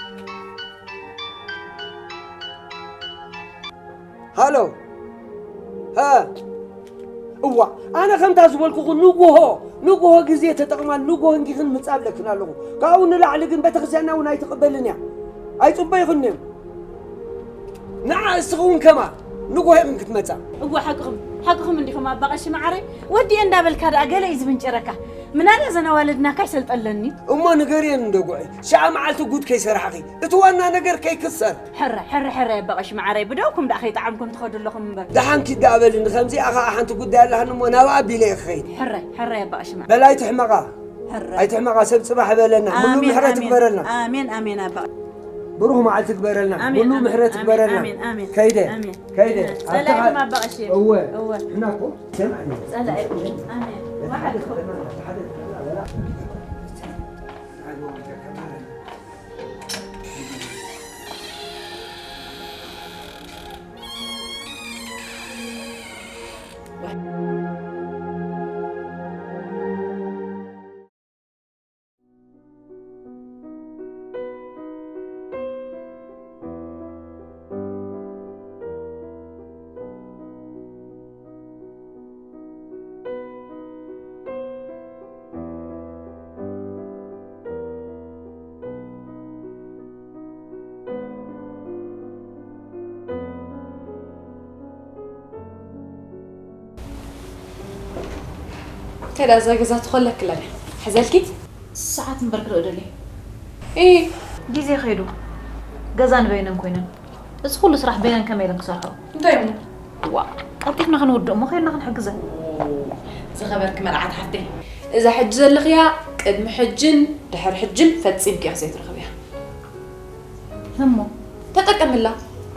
ሃሎ። ሃ። እዋ፣ ኣነ ከምታ ዝበልኩኹ ንጉሆ፣ ንጉሆ ግዜ ተጠቕማ ንጉሆ እንዲኽን ምጻእ ኣለክን ኣለኹ። ካብኡ ንላዕሊ ግን ቤተክርስትያንና እውን ኣይትቕበልን እያ። ኣይጽበይኹን እዮም። ንዓ እስኺ እውን ከማ ንጉሆ ኢኽን ክትመጻ። እዋ፣ ሓቅኹም፣ ሓቅኹም እንዲኹም ኣባ ቀሺ መዓረይ። ወዲኤ እንዳበልካ ደኣ ገለ እዩ ዝብንጭረካ። ምናልባት ዘን ኣዋልድናካ ይሰልጠለኒ። እሞ ንገርየን እንዶ ጉዐይ። ሸዓ መዓልቲ ጉድ ከይሰራሕኺ። እቲ ዋና ነገር ከይክሰር። ሕራይ፣ ሕራይ፣ ሕራይ ኣባ ቀሺ መዓረይ። ብደውኩም ደኣ ከይጠዓምኩም ትኸዱ ኣለኹም እምበር። ደሓን ኪድ ደኣ በልኒ። ከምዚኣ ኸኣ ሓንቲ ጉዳይ ኣላሃኒ እሞ ናብኣ ኣቢለ እየ ክኸይድ። ሕራይ፣ ሕራይ ኣባ ቀሺ መዓረይ። በል ኣይትሕመቓ። ሕራይ። ኣይትሕመቓ፣ ሰብ ጽባሕ በለና። ሙሉ ኣሜን፣ ምሕረት ኣሜን። ይግበረልና። ኣሜን፣ ኣሜን ኣባ። ብሩኽ መዓልቲ ግበረልና። ኣሜን፣ ሙሉ ኣሜን፣ ምሕረት ኣሜን፣ ግበረልና። ኣሜን፣ ኣሜን። ከይደ፣ ኣሜን። ከይደ። ኣሜን። ኣብታ ጸላኢ ኸ-፣ ድማ ኣባ ቀሺ። እወ። እወ። ሕና እኮ ሰምዕና። ጸላኢ። ኣሜን። በታ ሓደ ወሓደ። ከተማ፣ በታ ሓደ ከተማ በላ። እንታይ ደኣ እዛ ገዛ ትኾለክላ ድያ? ሕዘልኪ? ሰዓት እምበር ክርኢ ደልየ። እ። ግዜ ከይዱ። ገዛ ንበይነን ኮይነን። እዚ ኩሉ ስራሕ በይነን ከመይ ኢለን ክሰርሕኦ? እንታይ እሞ? ዋ፣ ቀልጢፍና ክንውድእ እሞ ከይድና ክንሕግዘን። ዝኸበርኪ መርዓት ሓፍተይ፣ እዛ ሕጂ ዘለኽያ ቅድሚ ሕጅን ድሕሪ ሕጅን ፈጺምኪ ኢኺ ዘይትረኽብያ። እሞ? ተጠቀምላ።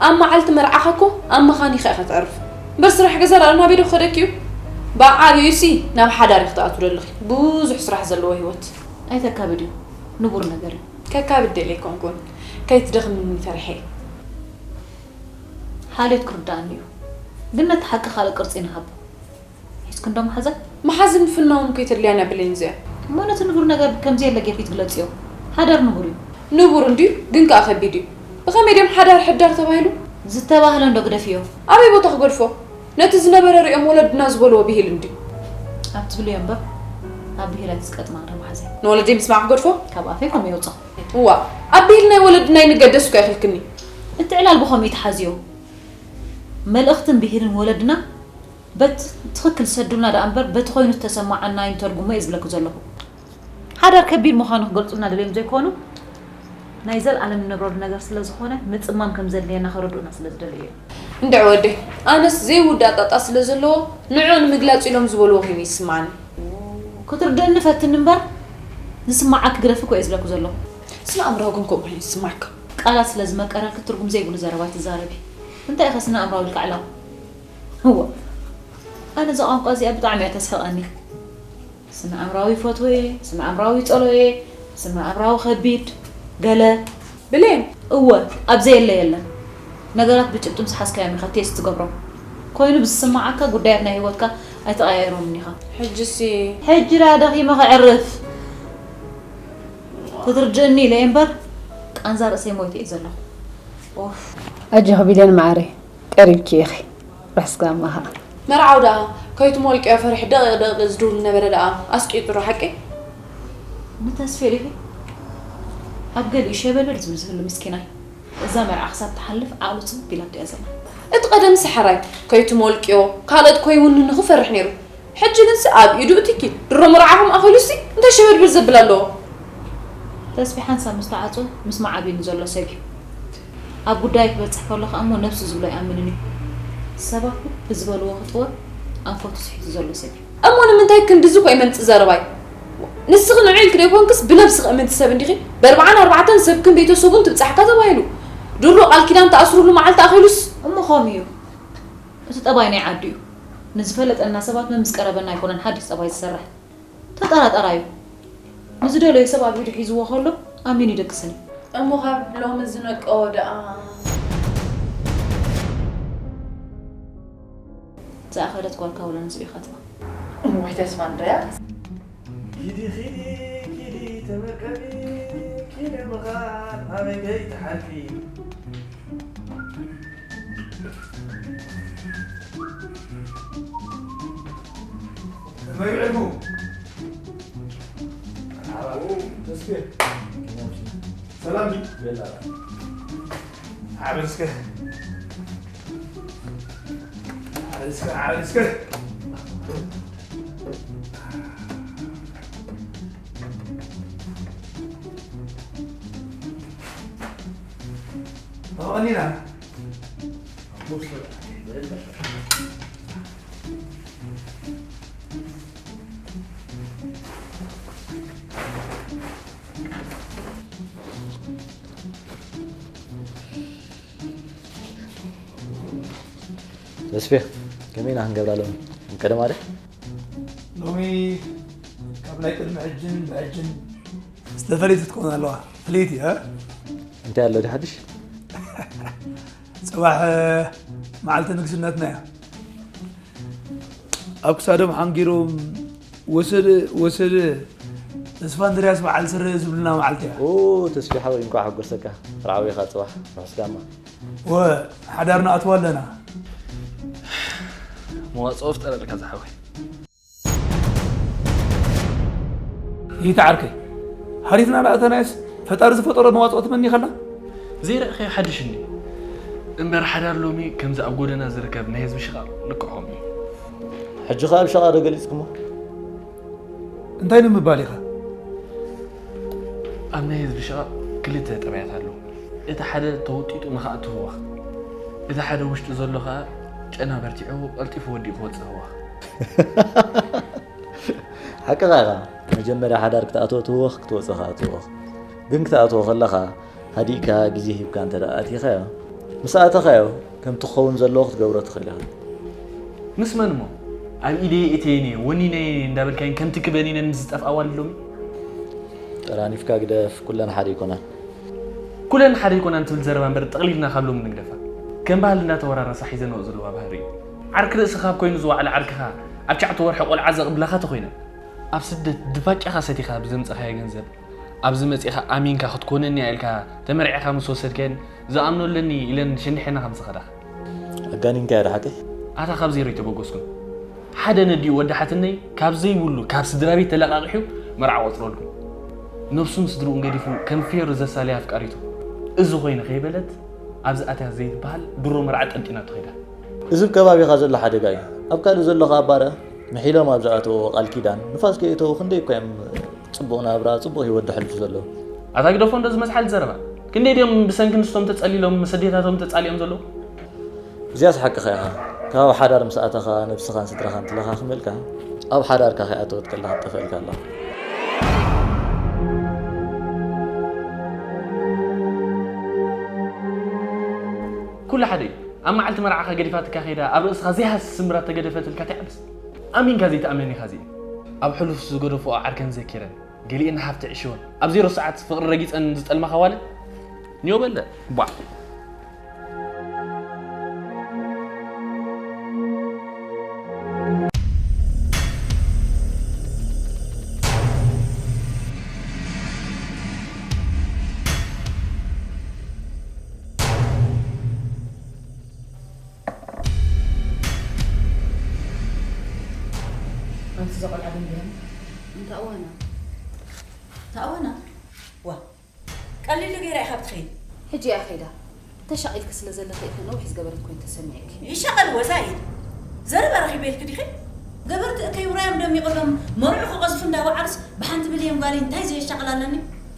ኣብ መዓልቲ መርዓኻ እኮ ኣብ መኻኒኻ ኢኻ ተዕርፍ። እምበር ስራሕ ገዛ ደኣ ናበይ ዶ ክኸደኪ እዩ? ብዓብዩሲ ናብ ሓዳር ኢኺ ትኣትዊ ዘለኺ። ብዙሕ ስራሕ ዘለዎ ህይወት። ኣይተካብድ እዩ። ንቡር ነገር እዩ። ከካብድ ደልየ ኣይኮንኩን። ከይትደኽምኒ ፈሪሐ እየ። ሓልዮት ክርድኣኒ እዩ። ግን ነቲ ሓቂ ካልእ ቅርጺ ንሃቦ። ሒዝኪ እንዶ መሓዛ? መሓዝን ምፍናውን እኮ ኣይተድልያን እያ ብሌን እዚኣ። እሞ ነቲ ንቡር ነገር ከምዘየለ ጌርኪ ትግለጽዮ። ሓዳር ንቡር እዩ። ንቡር እንድዩ፣ ግን ከኣ ከቢድ እዩ። ብኸመይ ድዮም ሓዳር ሕዳር ተባሂሉ? ዝተባህለ እንዶ ግደፍዮ። ኣበይ ቦታ ክገድፎ? ነቲ ዝነበረ ሪኦም ወለድና ዝበልዎ ብሂል እንድዩ። ኣብ ትብልዮ እምበር፣ ኣብ ብሂል ኣይትስቀጥ ማግዳ መሓዘይ። ንወለደይ ምስማዕ ክገድፎ? ካብ ኣፈይ ከምኡ የውጽእ። እዋ፣ ኣብ ብሂል ናይ ወለድና ኣይንገደስ እኮ ኣይኽልክኒ። እቲ ዕላል ብኸምኡ እዩ ተሓዝዮ። መልእኽትን ብሂልን ወለድና በት ትኽክል ዝሰዱልና ደኣ እምበር፣ በቲ ኮይኑ ዝተሰማዓና ኣይንተርጉሞ እየ ዝብለኪ ዘለኹ። ሓዳር ከቢድ ምዃኑ ክገልጹልና ደልዮም ዘይኮኑ፣ ናይ ዘልኣለም ንነብረሉ ነገር ስለ ዝኾነ፣ ምጽማም ከም ዘድልየና ከረድኡና ስለ ዝደልዩ እዮም። እንድዒ ወደይ፣ ኣነስ ዘይውዳእ ጣጣ ስለ ዘለዎ፣ ንዕኡ ንምግላጽ ኢሎም ዝበልዎ ኮይኑ ይስምዓኒ። ክትርድእኒ ፈትኒ እምበር፣ ዝስምዓኪ ግደፊ እኮ እየ ዝብለኪ ዘለኹ። ስነ ኣእምራዊ ግን ከምኡ ኮይኑ ይስምዓካ። ቃላት ስለ ዝመቀረልኪ ትርጉም ዘይብሉ ዘረባ ኣይትዛረቢ። እንታይ ኢኸ ስነ ኣእምራዊ ኢልካ ዕላው? እወ። ኣነ እዛ ቋንቋ እዚኣ ብጣዕሚ እያ ተስሕቐኒ። ስነ ኣእምራዊ ፈትወ፣ ስነ ኣእምራዊ ጸሎየ፣ ስነ ኣእምራዊ ከቢድ፣ ገለ። ብሌን። እወ፣ ኣብ ዘየለ የለን። ነገራት ብጭብጢ ምስ ሓዝካዮም ኢኻ ቴስት ትገብሮም። ኮይኑ ብዝስምዓካ ጉዳያት ናይ ህይወትካ ኣይተቐያይሮምን ኢኻ። ሕጅሲ? ሕጂ ደኣ ደኺመ ከዕርፍ። ክትርድእኒ ኢለ እየ እምበር ቃንዛ ርእሰይ ሞይተ እየ ዘለኹ። ኦፍ። ኣጆኺ ብሌን መዓረይ፣ ቀሪብኪ ኢኺ። ራሕስካ ማኻ። መርዓው ደኣ ከይትሞልቅዮ ፈሪሑ ደቂቕ ደቂቕ ዝድውል ነበረ ደኣ ኣስቂጥሩ ሓቂ? ንተስፌ ዲኺ? ኣብ ገሊኡ ሸበልበል ዝብል ዝህሉ ምስኪናይ። እዛ መርዓ ክሳብ ትሓልፍ ዓቕሉ ጽብ ኢላቶ እያ ዘላ። እቲ ቀደምሲ ሕራይ ከይትሞልቅዮ ካልኦት ከይውንኑ ክፈርሕ ነይሩ። ሕጂ ግንሲ ኣብ ኢዱ እቲኪ ድሮ መርዓኹም ኣኺሉሲ እንታይ ሸበልበል ዘብል ኣለዎ? ተስፊ ሓንሳብ ምስ ተዓጾ ምስማዕ ኣብዩኒ ዘሎ ሰብ እዩ። ኣብ ጉዳይ ክበጽሕ ከሎ ከኣ እሞ ነብሱ ዝብሎ ኣይኣምንን እዩ። ሰባት ብዝበልዎ ክጥወር ኣንፈቱ ስሒቱ ዘሎ ሰብ እዩ። እሞ ንምንታይ ክንድዚ ኮይ መንጽ ዘረባይ? ንስኺ ንዑ ኢልኪ ዶ ይኮንክስ ብነብስኺ እምንቲ ሰብ እንዲኺ? ብኣርብዓን ኣርባዕተን ሰብክን ቤተሰቡን ትብጻሕካ ተባሂሉ። ድሮ ቃል ኪዳን ተኣስሩሉ መዓልቲ ኣኺሉስ? እሞ ከምኡ እዩ። እቲ ጠባይ ናይ ዓዱ እዩ። ንዝፈለጠና ሰባት መምስ ቀረበና ኣይኮነን ሓድሽ ጠባይ ዝሰርሕ። ተጠራጠራዩ። ንዝደለዮ ሰብ ኣብ ኢዱ ሒዝዎ ከሎ ኣሚኑ ይደቅስን እዩ። እሞ ካብ ሎሚ ዝነቀዎ ደኣ? ዝኣኸለት ጓልካ ውላ ንስኡ ኢኻ ትባ። እሞይ ተስፋ እንድርያስ። ኪዲ ኪዲ ኪዲ ተመቀቢ ኪዲ ምኻድ ኣበይ ከይትሓልፊ። ከመይ ውዒልኩም? መርሓባ። ተስፌ። ሰላም ድዩ? የላ። ዓብል እስከ። ዓብል እስከ፣ ዓብል እስከ። ተቐኒና። ተስፌ፣ ከመይ ኢና ክንገብራ ሎሚ? ቀደም ኣደ? ሎሚ ካብ ናይ ቅድሚ ሕጅን ብሕጅን ዝተፈለየት ትከውን ኣለዋ። ፍልይቲ፣ እ? እንታይ ኣሎ ድዩ ሓድሽ? ጽባሕ መዓልቲ ንግስነትና እያ። ኣብ ክሳዶም ሓንጊሮም፣ "ወሰደ፣ ወሰደ፣ ተስፋ እንድርያስ በዓል ስረ" ዝብሉና መዓልቲ እያ። ኦ፣ ተስፊ ሓወይ፣ እንቋዕ ሓጎሰካ። ርዓዊ ኢኻ ጽባሕ፣ ርሑስ ጋማ። ወ፣ ሓዳር ንኣትዋ ኣለና። መዋጽኦ ፍጠረልካ ዝሓወይ። ይትዓርከይ። ሃሪትና ንኣተናየስ ፈጣሪ ዝፈጠሮ መዋጽኦ ትመኒ ከላ? ዘይረእኸዮ ሓድሽ እንዲ። እምበር ሓዳር ሎሚ ከምዚ ኣብ ጎደና ዝርከብ ናይ ህዝቢ ሽቓቕ ልክዖም እዩ። ሕጂ ኸኣ ኣብ ሸቓቕ ዶ ገሊጽኩሞ? እንታይ ንምባል ኢኻ? ኣብ ናይ ህዝቢ ሽቓቕ ክልተ ጠባያት ኣለዉ። እቲ ሓደ ተወጢጡ ንኻልእ ትህወኽ። እቲ ሓደ ውሽጢ ዘሎ ኸኣ ጨና በርቲዑ ቀልጢፉ ወዲኡ ክወጽእ ህወኽ። ሓቅኻ ኢኻ። መጀመርያ ሓዳር ክትኣትዎ ትህወኽ፣ ክትወጽእ ኸኣ ትህወኽ። ግን ክትኣትዎ ከለኻ ሃዲእካ ግዜ ሂብካ እንተ ደኣ ኣቲኻዮ፣ ምስ ኣተኻዮ ከምቲ ክኸውን ዘለዎ ክትገብሮ ትኽእል ኢኻ። ምስ መን እሞ? ኣብ ኢደይ እተየን እየ፣ ወኒነ እየ እንዳበልካይን ከምቲ ክበኒነን ምስ ዝጠፍኣ ኣዋልድ ሎሚ? ጠራኒፍካ ግደፍ፣ ኩለን ሓደ ኣይኮናን። ኩለን ሓደ ኣይኮናን ትብል ዘረባ እምበር ጠቕሊልና ካብ ሎሚ ንግደፋ። ከም ባህሊ እንዳተወራረሳ ሒዘንኦ ዘለዋ ባህሪ እዩ። ዓርኪ ርእስኻ ኣብ ኮይኑ ዝወዓለ ዓርክኻ ኣብ ትሽዓተ ወርሒ ቆልዓ ዘቕብላኻ ተኾይነን። ኣብ ስደት ድፋጫኻ ሰቲኻ ብዘምጸኻዮ ገንዘብ ኣብዚ መጺኻ ኣሚንካ ክትኮነኒ እያ ኢልካ ተመርዒኻ ምስ ወሰድካየን ዝኣምኖ ኣለኒ ኢለን ሸንዲሐና ከም ዝኸዳ። ኣጋኒንካዮ ዶ ሓቀይ? ኣታ ካብ ዜሮ ኣይተበገስኩን። ሓደ ነዲኡ ወዲ ሓትነይ ካብ ዘይብሉ ካብ ስድራ ቤት ተለቃቂሑ መርዓ ቆጽረልኩም። ነብሱን ስድርኡን ገዲፉ ከም ፌሮ ዘሳለየ ኣፍቃሪቱ። እዚ ኮይኑ ከይበለት ኣብዚ ኣትያ ዘይትበሃል ድሮ መርዓ ጠንጢናቶ ከይዳ። እዚ ኣብ ከባቢኻ ዘሎ ሓደጋ እዩ። ኣብ ካልእ ዘሎ ከኣ ኣባርዕ። ምሒሎም ኣብ ዝኣተውዎ ቃል ኪዳን ንፋስ ከየእተዉ ክንደይ እኳ እዮም ጽቡቕ ናብራ፣ ጽቡቕ ህይወት ደሕልፉ ዘለዉ። ኣታ ግደፎ እንዶ ዝመዝሓል ዘረባ። ክንደይ ድዮም ብሰንኪ ንስቶም ተጸሊሎም፣ ምስ ኣዴታቶም ተጻሊኦም ዘለዉ? እዚኣስ ሓቅኻ ኢኻ። ካብ ሓዳር ምስ ኣተኻ ነብስኻን ስድራኻን ትለኻኽም ኢልካ፣ ኣብ ሓዳርካ ከይኣተወት ከላ ክትጠፍኣልካ ኣላ። ኩሉ ሓደ እዩ። ኣብ መዓልቲ መርዓኻ ገዲፋትካ ከይዳ ኣብ ርእስኻ ዘይሃስስ ስምብራት ተገደፈትልካ ትዕብስ። ኣሚንካ ዘይትኣመን ኢኻ እዚኤን። ኣብ ሕሉፍ ዝገደፍኦ ዓርከን ዘኪረን፣ ገሊኤን ሃብቲ ዕሽወን፣ ኣብ ዜሮ ሰዓት ፍቕሪ ረጊጸን ዝጠልማኻ ዋለ? ኒዮ በለ። ቧዕ። ኣንቲ እዛ ቆልዓ ደንግያ። እንተ ኣዋና። እንተ ኣዋና? ዋ። ቀሊሉ ገይራ ኢኻ ብትኸይድ። ሕጂ እያ ከይዳ። ተሻቒልኪ ስለ ዘለኺ ኢኺ ነዊሕ ዝገበረት ኮይኑ ተሰሚዕኪ። ይሻቐል ወዛ ኢድ። ዘረባ ረኺበ ኢልኪ ዲኺ? ገበርቲ እከይ ውራዮም ደሚቑሎም መርዑ ክቐዝፉ እንዳወዓሉስ ብሓንቲ ብልየም ጓለይ እንታይ ዘየሻቕል ኣለኒ?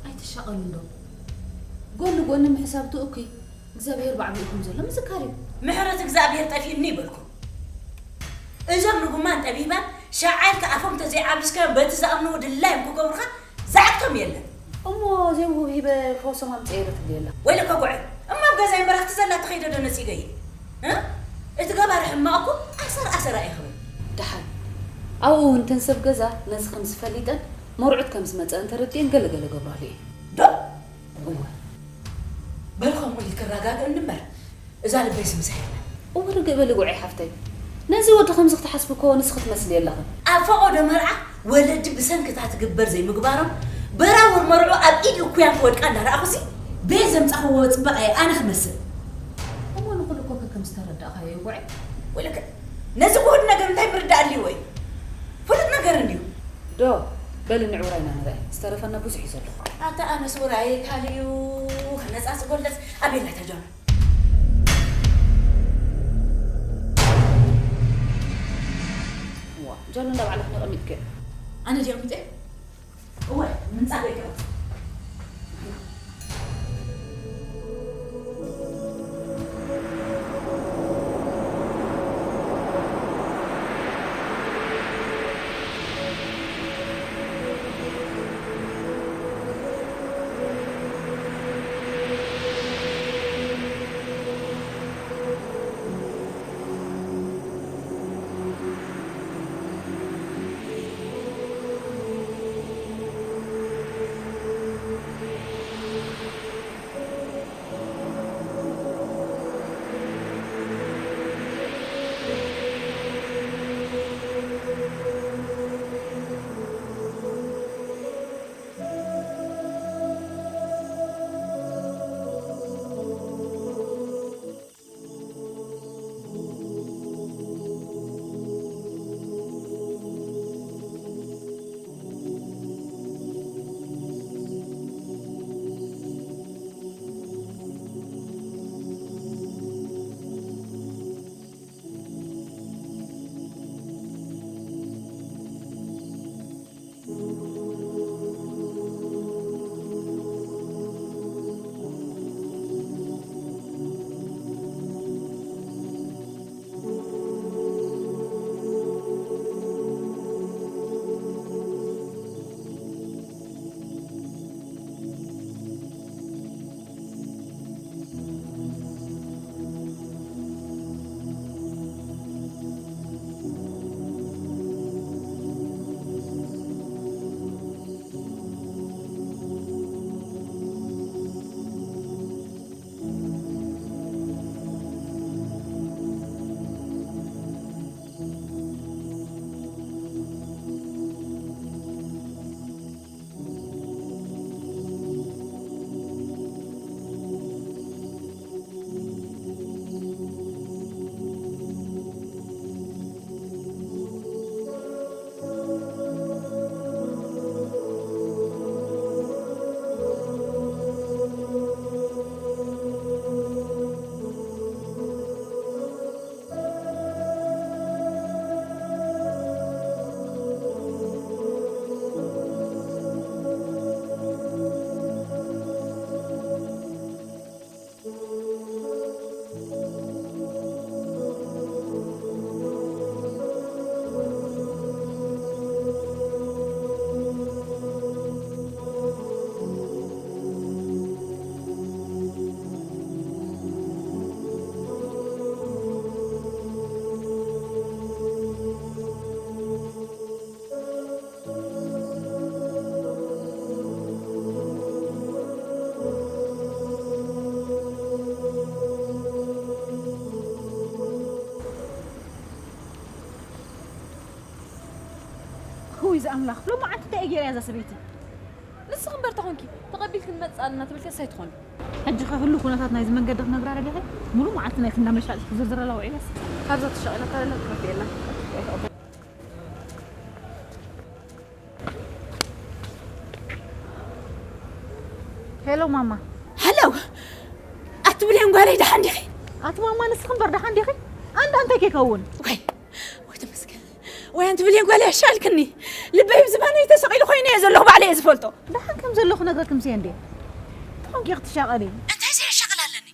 ኣይትሻቐሉ እንዶ። ጎኒ ጎኒ ምሕሳብ ትእኩይ። እግዚኣብሔር ብዓቢኡ ከም ዘሎ ምዝካር እዩ። ምሕረት እግዚኣብሔር ጠፊእኒ ይበልኩም። እዞም ርጉማን ጠቢባን ሸዓ ኢልካ ኣፎም ተዘይዓብስካዮም በቲ ዝኣምንዎ ድላዮም ክገብሩኻ ዛዕግቶም የለን። እሞ ዘይብሉ ሂበ ፈውሶም ኣምፅኤ ዶ ትብሊ ኣላ? ወይለከ ጉዐ፣ እሞ ኣብ ገዛይ መራኽቲ ዘላ ተኸይደ ዶ ነፂገይ? እ? እቲ ገባሪ ሕማቕ እኮ ኣሰር ኣሰራ እዩ ክብል። ደሓን ኣብኡ እውን እተን ሰብ ገዛ ነዚ ከም ዝፈሊጠን መርዑት ከም ዝመፀ እንተረዲኤን ገለ ገለ ገብራሉ እየ። ዶ? እወ። በል ከምኡ ኢልኪ ኣረጋግእኒ እምበር፣ እዛ ልበይ ስምስሕ የላ። እወ ርግእ በሊ ጉዐይ ሓፍተይ። ነዚ ወዲ ከምዚ ክትሓስቢ እኮ ንስኺ ትመስሊ የለኽን። ኣብ ፈቐዶ መርዓ ወለዲ ብሰንክታ ትግበር ዘይምግባሮም፣ በራውር መርዑ ኣብ ኢድ እኩያን ክወድቃ እንዳረኣኹሲ፣ ቤት ዘምጻኽዎ ጽባቐ ኣነ ክመስል። እሞ ንኹሉ እኮ ከከም ዝተረዳእካዮ እዩ ጉዐይ። ወለከ፣ ነዚ ክሁድ ነገር እንታይ ምርዳእ ኣልይዎ እዩ? ፍሉጥ ነገር እንድዩ። ዶ፣ በሊ ንዕውራይና ንርአ። ዝተረፈና ብዙሕ እዩ ዘሎ። ኣታ ኣነስ ውራየ ካልዩ ክነጻጽጎለስ ኣቤላ ተጃኑ። ዋ፣ ጃኑ እንዳ ባዕልኽን ኣቐሚጥክዮ። ኣነ ድየ ኣቐሚጠ? እወ፣ ምንጻፍ ኣይከኣል። ክውይ ዝኣምላኽ፣ ሎማዓንቲ እንታይ እየ ገይረ እዛ ሰበይቲ? ንስኺ እምበር ተኾንኪ፣ ተቐቢልኪ ንመጽእ ኣለና ትብል ከስ ኣይትኾኒ። ሕጂ ከ ህሉ ኩነታት ናይዚ መንገዲ ክነግራ ደሊኺ? ሙሉ መዓልቲ ናይቲ እንዳ መሻጢ ክትዝርዝረላ ውዒላስ? ካብዛ ትሻቐላ ካለላ ትኸፍየላ። ሄሎ ማማ። ሃሎ! ኣቲ ብሌን ጓለይ ደሓን ዲኺ? ኣቲ ማማ ንስኺ እምበር ደሓን ዲኺ? ኣንዳ እንታይ ከይከውን? ወይ፣ ወይ ተመስገን። ወይ ኣንቲ ብሌን ጓለይ ኣሻልክኒ። ልበይ ብዝባነይ ተሰቒሉ ኮይኑ እየ ዘለኹ ባዕለይ እየ ዝፈልጦ። ደሓን ከም ዘለኹ ነግረክምሲ እንዴ? እንታይ ኮንኪ ክትሻቐሊ? እንታይ ዘየሻቕል ኣለኒ?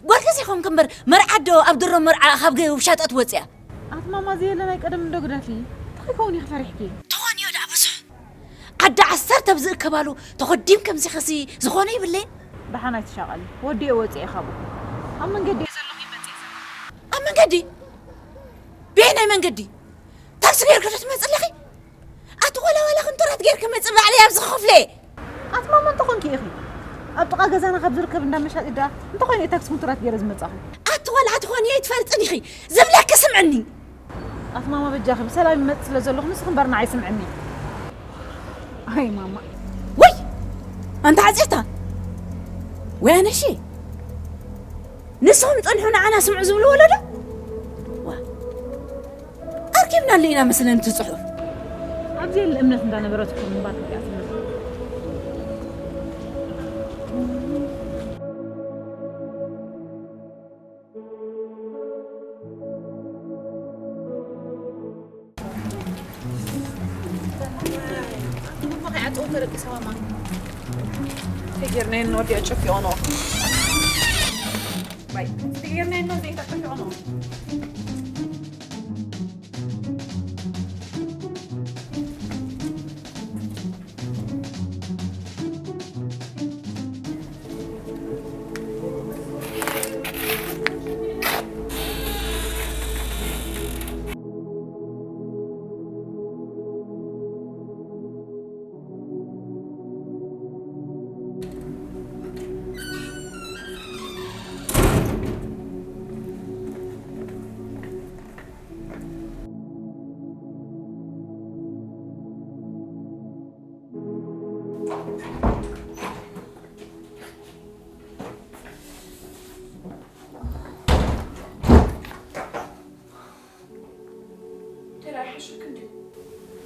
ጓልኪ ዘይኮንኪ እምበር መርዓ ዶ ኣብ ድሮ መርዓ ካብ ገ-፣ ውሻጠ ትወፅያ? ኣቲ ማማ ዘየለ ናይ ቀደም እንዶ ግደፊ። እንታይ ከይከውን ኢኺ ፈሪሕኪ? ተኾንዮ ደኣ ብዙሕ። ዓዲ ዓሰርተ ኣብ ዝእከባሉ ተኾዲም ከምዚ ኸሲ ዝኾነ ይብለይን። ደሓን ኣይትሻቐሊ። ወዲኤ ወፂኤ ካብኡ። ኣብ መንገዲ እየ ዘለኹ ይመፅእ እየ ዘለኹ። ኣብ መንገዲ? በየናይ መንገዲ? ታክሲ ገይርኪ ዶ ትመፅእ ኣለኺ? ኣቲ ቆላ ዋላ ክንትራት ገይርኪ መፅእ ባዕለይ ኣብዚ ክኸፍለ እየ። ኣቲ ማማ እንተኾንኪ ኢኺ ኣብ ጥቓ ገዛና ካብ ዝርከብ እንዳ መሻጢ ደኣ እንተኾይነ ታክሲ ኩንትራት ገይረ ዝመጻኹ። ኣቲ ቆልዓ ትኾኒ ኣይትፈልጥን ኢኺ ዝብለኪ ስምዕኒ። ኣቲ ማማ በጃኺ ብሰላም ይመጽእ ስለ ዘለኹ ንስኺ እምበር ንዓይ ስምዕኒ። ኣይ ማማ። ወይ ኣንታ ዓፂታ ወይ ኣነሺ ንስኹም ጸንሑ ንዓና ስምዑ ዝብሉ ወለዶ ዋ ኣርኪብናሉ ኢና መስለን እቲ ጽሑፍ። ኣብዚ የለ እምነት እንዳነበረትኩም እምባር ክሪኣ ትምህር። ፊግር ነይ ነው ዲያ ጨፊ ሆኖ ባይ ፊግር ነይ ነው ዲያ ጨፊ ሆኖ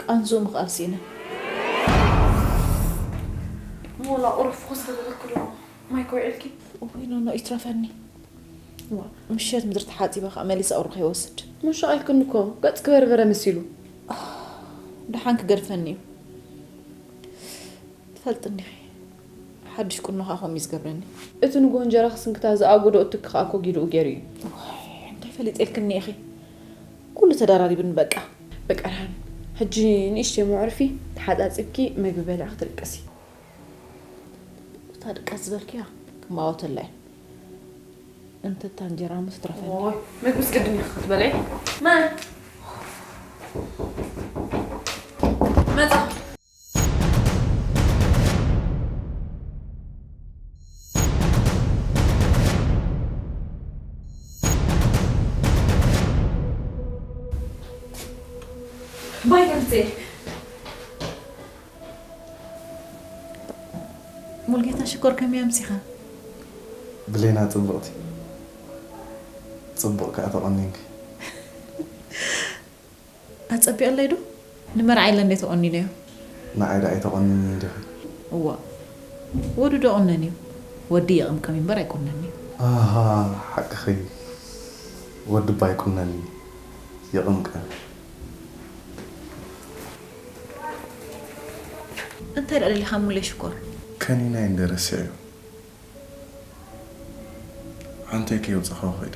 ቃንዝኡ ምኽኣል ስኢነ። ሞላ ቁሩብ ፍኹስ ተበለክሉ ማይ ከውዕልኪ። ወይ ኖኖ ይትረፈኒ። ዋ፣ ምሸት ምድሪ ተሓጺበ ከኣ መሊሰ ቁሩብ ከይወስድ። መሻቐልክኒ እኮ፣ ገጽኪ በርበረ መሲሉ። ደሓን ክገድፈኒ እዩ። ትፈልጥኒ ኢኺ። ሓድሽ ቁኖ ከኣ ከምኡ እዩ ዝገብረኒ። እቲ ንግሆ እንጀራ ክስንክታ ዝኣጎዶ እትኪ ከኣ እኮ ጊድኡ ገይሩ እዩ። ዋይ፣ እንታይ ፈሊጠልክኒ ኢኺ? ኩሉ ተደራሪብኒ በቃ። በቃ ደሓን። ሕጂ ንእሽተይ መዕርፊ ተሓጻጺብኪ መግቢ በሊዕኪ ትድቅሲ። እታ ድቃስ ዝበልክያ ክማወተላ እየ። እንተ እታ እንጀራ እሞ ትትረፈኒ። ኦይ፣ መግብስ ግድን ኢኺ ክትበልዒ። መን? መጻ። ባይ ከምጽእ። ሙልጌታ ሽኮር ከመይ ኣምሲኻ? ብሌና ጽብቕቲ። ጽቡቕ ከኣ ተቖኒንኪ። ኣጸቢቐለይ ዶ? ንመርዓ ኢለ እንዴ ተቖኒነዮ? ንዓይ ደኣ ኣይተቖኒኒ ዲኺ? እዋ። ወዲ ዶ ቁነን እዩ? ወዲ ይቕምቀም እምበር ኣይቁነን እዩ። ኣሃ፣ ሓቅኺ። ወዲ እባ ኣይቁነን እዩ። ይቕምቀም። እንታይ ደኣ ደሊኻ ሙሌ ሽኮር? ከኒናይ እንደ ረሲዐዮ። ዓንተይ ከየውጻኻዮ ከይደ።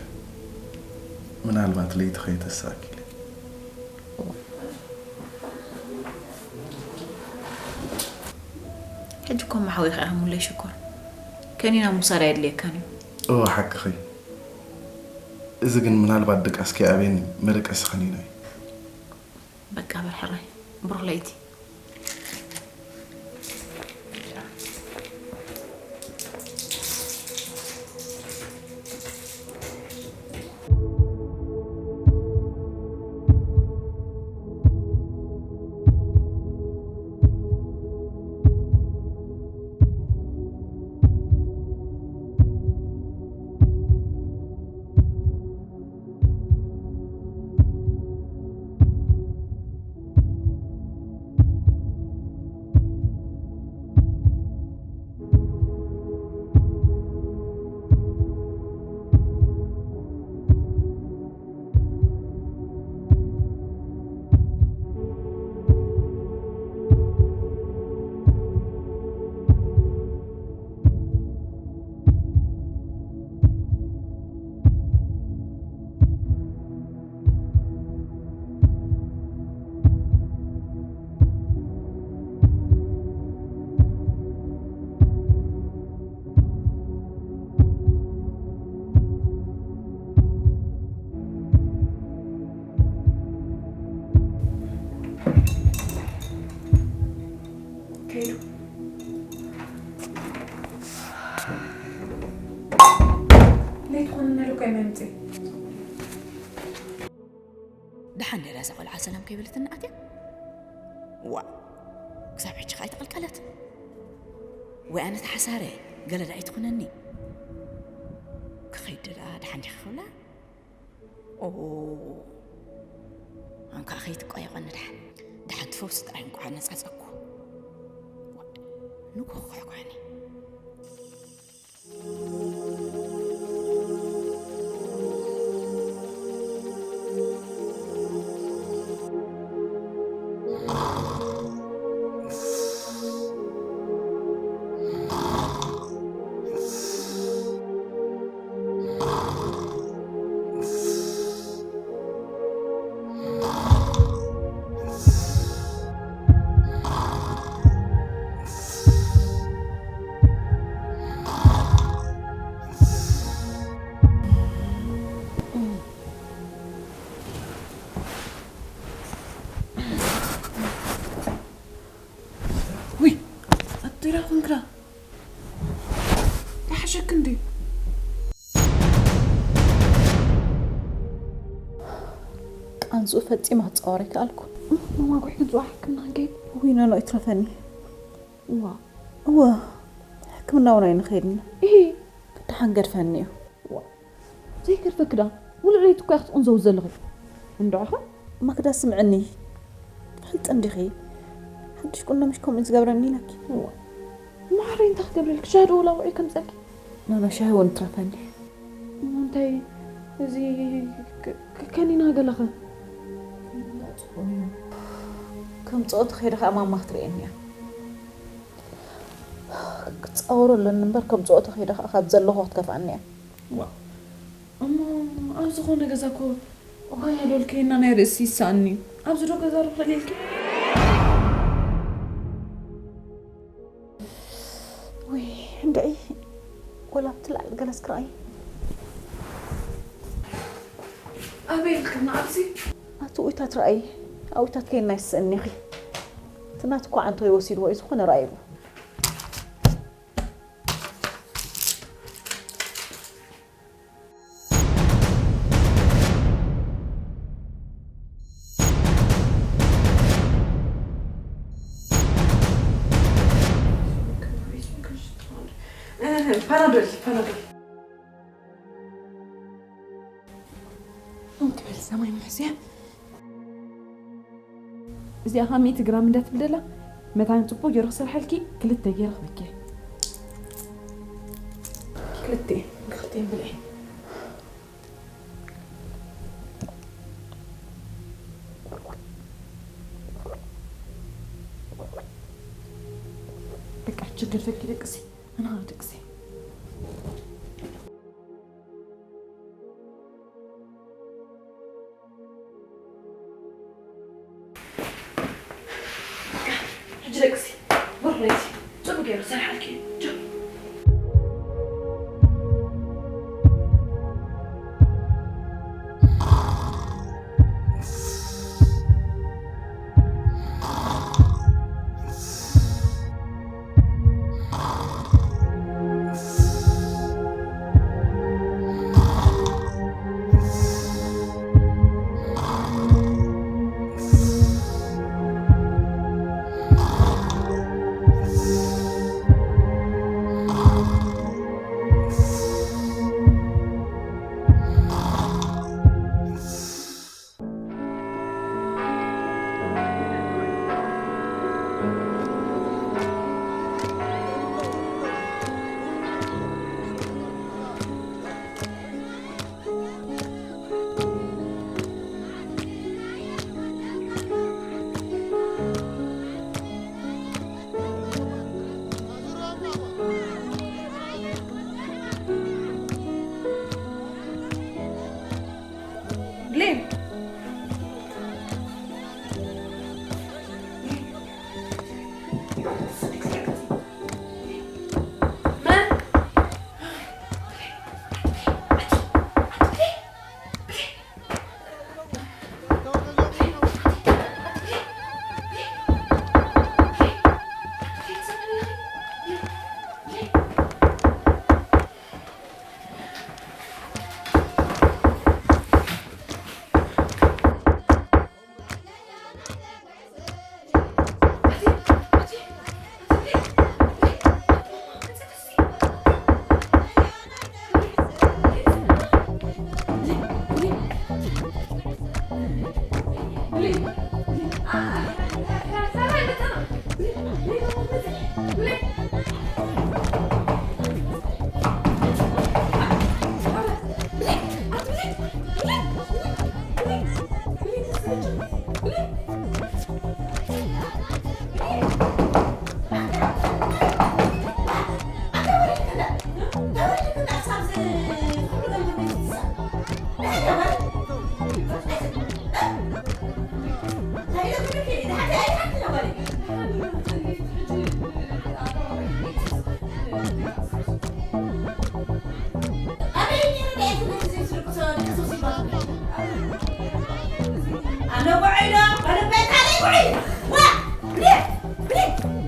ምናልባት ለይቲ ከይተሳእኪ ኢለ። ሕጂ እኮ መሓዊኺ ኢኻ ሙሌ ሽኮር። ከኒና ምውሳድ ኣየድልየካን እዩ። እወ ሓቅኺ። እዚ ግን ምናልባት ድቃስ ከይኣብየኒ መደቀሲ ከኒና እዩ። በቃ በል ሕራይ። ብሩኽ ለይቲ። ለይትኾን ነልኮ ይመምፅእ። ደሓን ደላ እዛ ቆልዓ ሰላም ከይበለትና ኣትያ። ዋ፣ ክሳብ ሕጂ ከኣ ኣይተቐልቀለት። ወይ ኣነ ተሓሳረ፣ ገለ ደኣ ኣይትኾነኒ። ክኸይድ ደኣ ደሓን ዲኺ ክብላ? ኦ፣ ኣንካ ከይትቆየቐኒ ደሓን። ደሓን ትፈውስ ጥራይ እንኳ ነጻጸኩ። ንጎ ክሕኳኒ። ውይ፣ ኣቶ ይራኹን ክራ። ይሓሸክ እንዲ። ቃንዝኡ ፈጺማ ክጻወር ኣይከኣልኩ። መማጉሒ ክንጽዋ ሕክምና ክንከይድ። ውይ፣ ኖ፣ ኖ፣ ይትረፈኒ። እዋ። እወ፣ ሕክምና እውን ኣይንኸይድን። እሂ። ክደሓን ገድፈኒ እዩ። ዋ፣ ዘይገድፈኪ ደኣ። ሙሉእ ለይቲ እኮ ኢኺ ትቕንዘዊ ዘለኺ። እንድዕኸ? ማክዳ፣ ስምዕኒ። ትፈልጢ እንዲኺ። ሓድሽ ቁኖ ምሽ ከምኡ ዝገብረኒ ኢለኪ። እዋ። ማዕረይ እንታይ ክገብረልኪ? ሻሂ ዶ ወላ ውዒ ከምፀልኪ? ኖ፣ ኖ፣ ሻሂ እውን ትረፈኒ። እሞ እንታይ እዚ ክ-፣ ክ-፣ ከኒና ገለኸ? ከምፅኦ ተኸይደ ከዓ ማማ ክትርእየኒ እያ። ክፃወሮ ኣለኒ እምበር፣ ከምፅኦ ተኸይደ ከዓ ካብ ዘለኹ ክትከፍኣኒ እያ። ዋ፣ እሞ ኣብ ዝኾነ ገዛ እኮ ሆያ ዶልከይና ናይ ርእሲ ይሰኣኒ እዩ። ኣብዚ ዶ ገዛ ዶ ክኽእል ኢልኪ? ውይ፣ እንድዒ፣ ወላ ኣብቲ ላዕሊ ገለስ ክረኣይ። ኣበይ ኢልክና ኣብዚ? ኣቲ ውኢታት ረኣይ፣ ኣብ ውኢታት ከይና ይስእኒኺ። እቲ ናትኳ ዓንቶ ይወሲድዎ እዩ፣ ዝኾነ ረኣይዎ። ፓናዶል፣ ፓናዶል። እንክብል ሰማይ ምሕስያ። እዚኣ ኸኣ ሚእቲ ግራም እንዳትብል ደላ፣ መታን ጽቡቕ ገይሩ ክሰርሓልኪ ክልተ ገይረ ክበኪ። ክልተ፣ ክልተ ብልዒ። በቃ፣ ችግር ፈኪ ደቅሲ፣ ኣና ደቅሲ። ሕጂ ደቅሲ፣ ብሩኽ ለይቲ፣ ጽቡቕ ገይሩ ዝሰርሓልኪ እዩ። ቻው።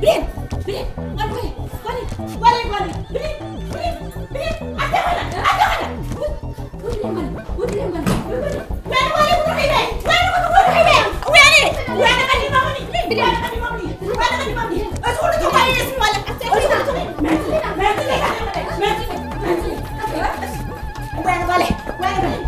ብሌን! ብሌን! ጓለይ! ጓለይ! ጓለይ! ጓለይ! ብሌን! ብሌን! ብሌን! ኣታ ጓለይ! ኣታ ጓለይ! ውይ! ውይ! ብሌን ጓለይ! ውይ! ብሌን ጓለይ! ውይ! ጓለይ! ጓለይ! ውይ! ጓለይ! ጓለይ! ጓለይ! ጓለይ! ቀዲሞምኒ! ጓለይ! ቀዲሞምኒ! ጓለይ! ቀዲሞምኒ! እዚ ኩሉ ተጓየየ ስሚ ጓለይ! እዚ ኩሉ ተጓየየ! መርትለይ! መርትለይ! መርትለይ! መርትለይ! ጓለይ! ጓለይ! ጓለይ!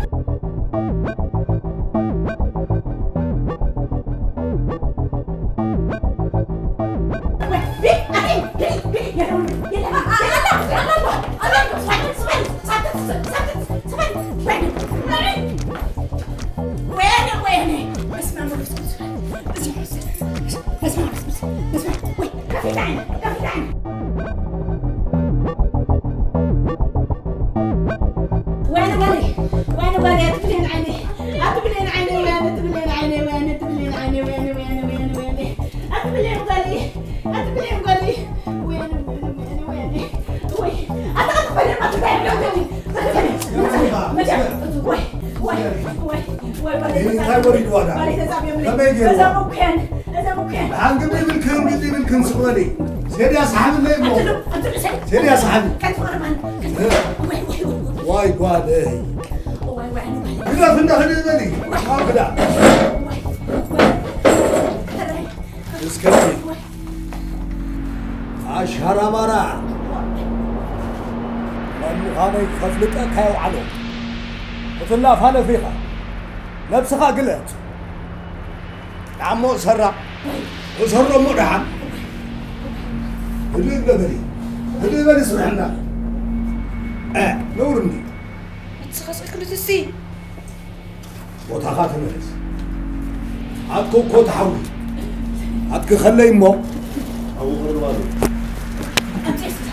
ወይኔ ጓለይ፣ ወይኔ ጓለይ፣ ኣቲ ብሌን ዓይነይ፣ ኣቲ ብሌን ዓይነይ፣ ወይኔ፣ ኣቲ ብሌን ዓይነይ፣ ወይኔ፣ ኣቲ ብሌን ዓይነይ፣ ወይኔ፣ ወይኔ፣ ወይኔ፣ ወይኔ፣ ኣቲ ብሌን ጓለይ፣ ኣቲ ብሌን ጓለይ፣ ወይኔ፣ ወይኔ፣ ወይኔ፣ ወይኔ፣ ወይ፣ ኣታ ኣቲ ጓለይ፣ ኣቲ ጓለይ፣ ጓለይ፣ ጓለይ፣ ወይ፣ ወይ፣ ወይ፣ ወይ፣ ጓለይ፣ እንታይ ወሪድዋ ዳ? ጓለይ፣ ተዛብዮም፣ ከመይ ገይርዋ? ተዛብዮም፣ እኮ እያን፣ ተዛብዮም፣ እኮ እያን። ደሓን ግዲ ይብልክን፣ ግዲ ይብልክን፣ ስቕ በሊ። ሴድያ ሰሓብለይ እሞ። ኣትሉ፣ ኣትሉ፣ ሰይ-፣ ሴድያ ሰሓቢ። ከትፈርማን፣ እ። ወይ፣ ወይ፣ ወይ፣ ወይ። ዋይ ጓለይ። ዋይ፣ ዋይ፣ ኣነ ጓለይ። ግደፍ እንዳ ክዲ በሊ። ዋይ። ኣብ ግዳ። ዋይ፣ ዋይ። ተራይ። እስከ ኣሽሃራማራ መን ምዃነይ ከፍልጠካ የውዓሎ። ክትላፋለፍ ኢኻ። ነብስኻ ግለጽ። ንዓሞ እሰራ። እሰሮ እሞ ደሓን። ህድእ በሊ። ህድእ በሊ ስምዕና። እ፣ ነውር እንዲ። ንስኻ ስቕ ኢልክሉ ትሲ። ቦታኻ ተመለስ። ኣትኮ እኮ ተሓዊ። ኣትክኸለይ እሞ። ሓዊ ቅርብ ኣሎ። ኣምፅእ እስኪ፣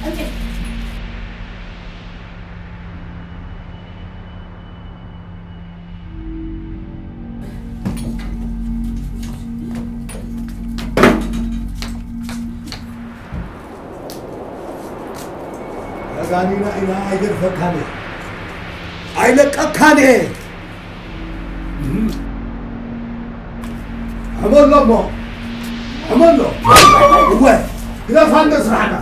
ኣምፅእ። ተጋኒና ኢና ኣይገድፈካን እየ። ኣይለቀካን እየ። እም። ሕመሎ እሞ። ሕመሎ። እወ። ግደፋ እንደ ስራሕና።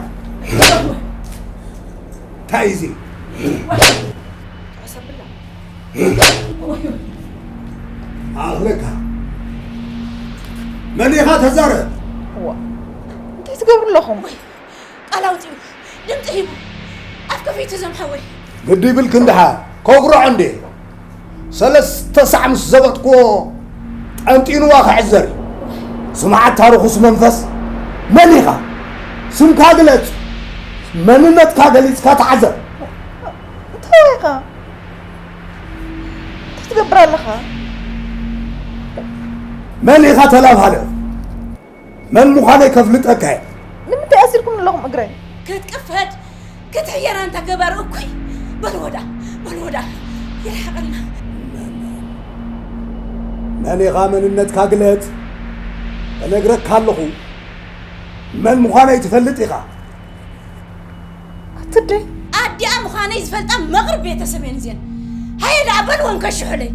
እንታይ እዩ እዚ? ኣኽለካ። መን ኢኻ ተዛረብ? እዋ። እንታይ ትገብሩ ኣለኹም? ቃል ኣውጺኡ፣ ድምጺ ሂቡ፣ ኣፍ ከፊቱ ዘምሓወይ። ግዲ ይብልክን ደሓ፣ ከጉርዖ እንዴ? ሰለስተ ሳዕ ምስ ዘበጥክዎ፣ ጠንጢንዋ ክዕዘር እዩ። ስምዓታ ርኹስ መንፈስ፣ መን ኢኻ? ስምካ ግለጽ፣ መንነትካ ገሊጽካ ተዓዘብ። እንታይ ኢኻ? እንታይ ትገብር ኣለኻ? መን ኢኻ ተላፋልፍ? መን ምዃነይ ከፍልጠካ እየ። ንምንታይ ኣሲርኩም ኣለኹም እግረይ? ክትቅፈድ፣ ክትሕየር ኣንታ ገባር እኩይ። በልዎ ደኣ፣ በልዎ ደኣ፣ ይርሓቐልና። መን ኢኻ? መንነትካ ግለጽ። እነግረካ ኣለኹ፣ መን ምዃነይ ትፈልጥ ኢኻ። ኣትደይ። ኣዲኣ ምዃነይ ዝፈልጣ መቕርብ ቤተሰብ እየን እዚአን። ሃየ ደኣ በልወን ከሽሑለይ።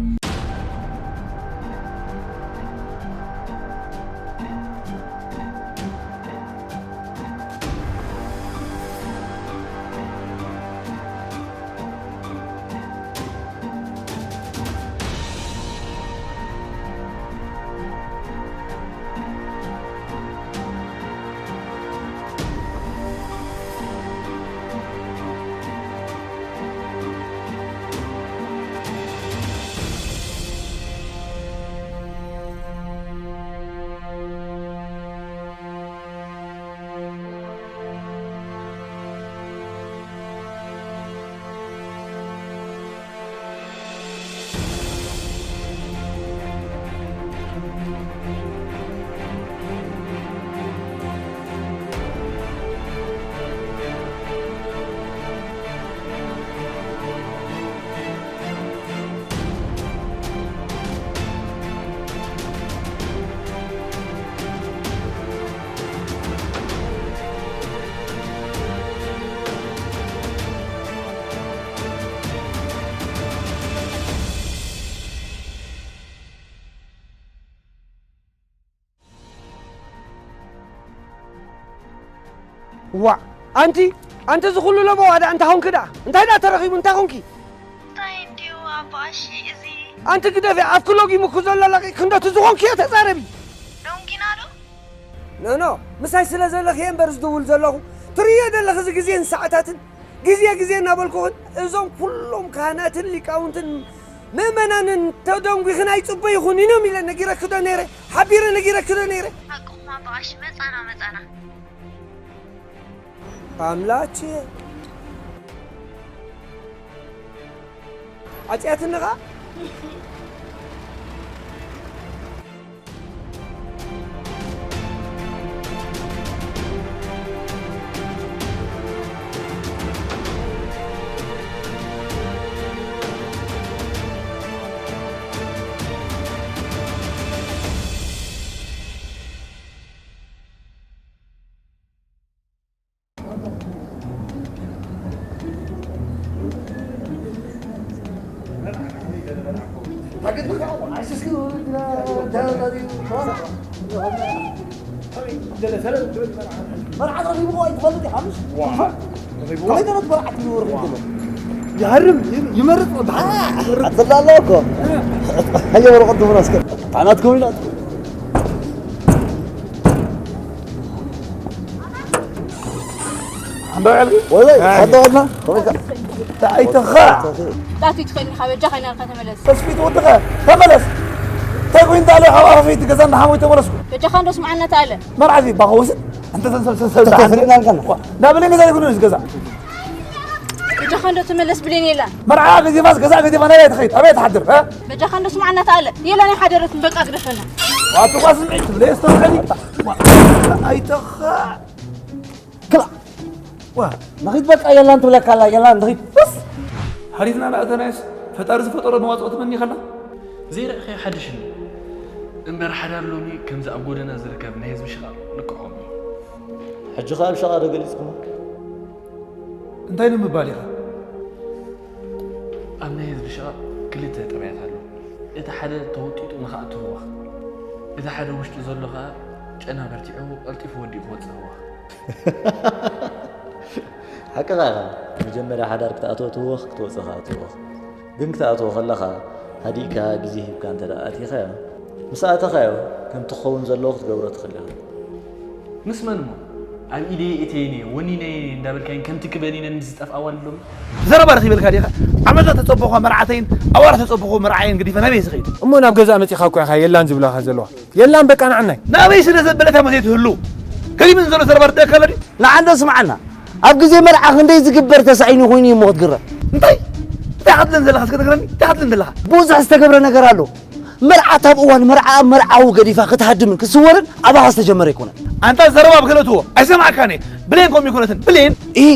ዋዕ! ኣንቲ፣ ኣንቲ እዚ ኩሉ ለበዋ ደኣ እንታይ ኾንኪ ደኣ? እንታይ ደኣ ተረኺቡ? እንታይ ኾንኪ? እንታይ እንድዩ ኣቦ ኣሺ እዚ? ኣንቲ ግደፊ፣ ኣፍኪ ሎጊሙ እኮ ዘሎ ለቒቕኪ እንዶ እቲ ዝኾንክዮ ተዛረቢ። ዶንጊና ዶ? ኖ፣ ኖ፣ ምሳይ ስለ ዘለኺ እየ እምበር ዝድውል ዘለኹ። ትርእዮ ዘለኺ እዚ ግዜን ሰዓታትን፣ ግዜ፣ ግዜ እናበልኩኽን፣ እዞም ኩሎም ካህናትን ሊቃውንትን ምእመናንን ተደንጒኽን ኣይጽበዩኽን ኢኖም ኢለ ነጊረኪ ዶ ነይረ? ሓቢረ ነጊረኪ ዶ ነይረ? ሓቅኹም ኣባ ቀሺ፣ መጻና፣ መጻና። ኣምላቼ። ዓጽያትኒ ኸኣ? መርዓት ረኺብዎ ኣይትፈልጥ ኢኻ፣ ምሽ? ዋ። ረኺብዎ? ከመይ ገይሩ መርዓት ይወርድ ዘሎ? ይሃርም፣ ይ-፣ ይመርጽ ወዲ። ኣትላ ኣለዎ እኮ። ሃየ ወረቐት ትምህር እስከ። ኣናትኩም ኢላ። ኣንዶ ያልኩ? ወይ ወይ፣ ኣይ። ኣንዶ ወድና? ከመይ ከ? ኣይተኻ። ላቲ ትኸይድ ኢኻ፣ በጃኻ ኢልና ኢልካ ተመለስ። ተስፊት ወድኻ፣ ተመለስ። እንታይ ኮይኑ እንተ ኣሎ ሓዋ ከፈይቲ ገዛ እንዳሓሞይ ተመለስኩ። በጃኻ እንዶ ስምዓና ተኣለ። መርዓት ይባኸ ወስድ። ኣንተ ሰንሰል ሰንሰል ተተፍርና ኣልካና። ዋ፣ ዳብልን ገዛ ይኩን እዚ ገዛ። በጃኻ እንዶ ተመለስ ብሌን የላ። መርዓ ገዚፋስ ገዛ ገዚፋ ናይ ትኸይድ። ኣበይ ትሓድር፣ እ? በጃኻ እንዶ ስምዓና ተኣለ። የላ ናይ ሓደረት በቃ ግደፈና። ዋቱ ኳስ ምዒት ብለይ ስተውዕሊ። ዋ፣ ኣይተኻ። ክላ። ዋ። ንኺድ በቃ የላን ትብለካ ኣላ፣ የላን ንኺድ። በስ። ሓሊፍና እናእተናዮስ ፈጣሪ ዝፈጠሮ መዋጽኦ ትመኒ ከላ? ዘይረእኸዮ ሓድሽ እንዲ። እምበር ሓዳር ሎሚ ከምዚ ኣብ ጎደና ዝርከብ ናይ ህዝቢ ሽቓቕ ልክዖም እዩ። ሕጂ ኸኣ ኣብ ሸቓ ዶ ገሊጽኩሞ? እንታይ ንምባል ኢኻ? ኣብ ናይ ህዝቢ ሽቓቕ ክልተ ጠባያት ኣሎ። እቲ ሓደ ተወጢጡ ንኽኣቱ ህወኽ። እቲ ሓደ ውሽጡ ዘሎ ኸኣ ጨና በርቲዑ ቀልጢፉ ወዲኡ ክወጽእ ህወኽ። ሓቅኻ ኢኻ። መጀመርያ ሓዳር ክትኣትዎ ትህወኽ፣ ክትወጽእ ከኣ ትህወኽ። ግን ክትኣትዎ ከለኻ ሃዲእካ ግዜ ሂብካ እንተ ደኣ ኣቲኻዮ፣ ምስ ኣተኻዮ ከምቲ ክኸውን ዘለዎ ክትገብሮ ትኽእል ኢኻ። ምስ መን እሞ? ኣብ ኢደይ እተየን እየ፣ ወኒነ እየ እንዳበልካይን ከምቲ ክበኒነን ምስ ዝጠፍኣ ኣዋልድ ሎሚ? ዘረባ ረኺበልካ ዲኻ? ዓመታት ተጸበኹዋ መርዓተይን ኣዋርሕ ተጸበኹዎ መርዓየን ገዲፈ ናበይ ስኸይድ? እሞ ናብ ገዛ መጺኻ እኮ ኢኻ የላን ዝብላኻ ዘለዋ። የላን በቃ ንዓናይ። ናበይ ስለ ዘበለታ መ ዘይትህሉ? ከሊምን ዘሎ ዘረባ ርደካ ኣሎ ድዩ? ንዓንዶ ስምዓና። ኣብ ግዜ መርዓ ክንደይ ዝግበር ተሳኢኑ ኮይኑ እዩ እሞ ክትግረም። እንታይ? እንታይ ክትብለን ዘለኻ እስከ ንገረኒ? እንታይ ክትብለን ዘለኻ? ብዙሕ ዝተገብረ ነገር ኣሎ። መርዓት ኣብ እዋን መርዓ መርዓዊ ገዲፋ ክትሃድምን ክትስወርን ኣባኻ ዝተጀመረ ኣይኮነን። ኣንታ ዘረባ ብክልእትዎ ኣይሰማዕካን እየ። ብሌን ከምኡ ኣይኮነትን። ብሌን? እሂ፣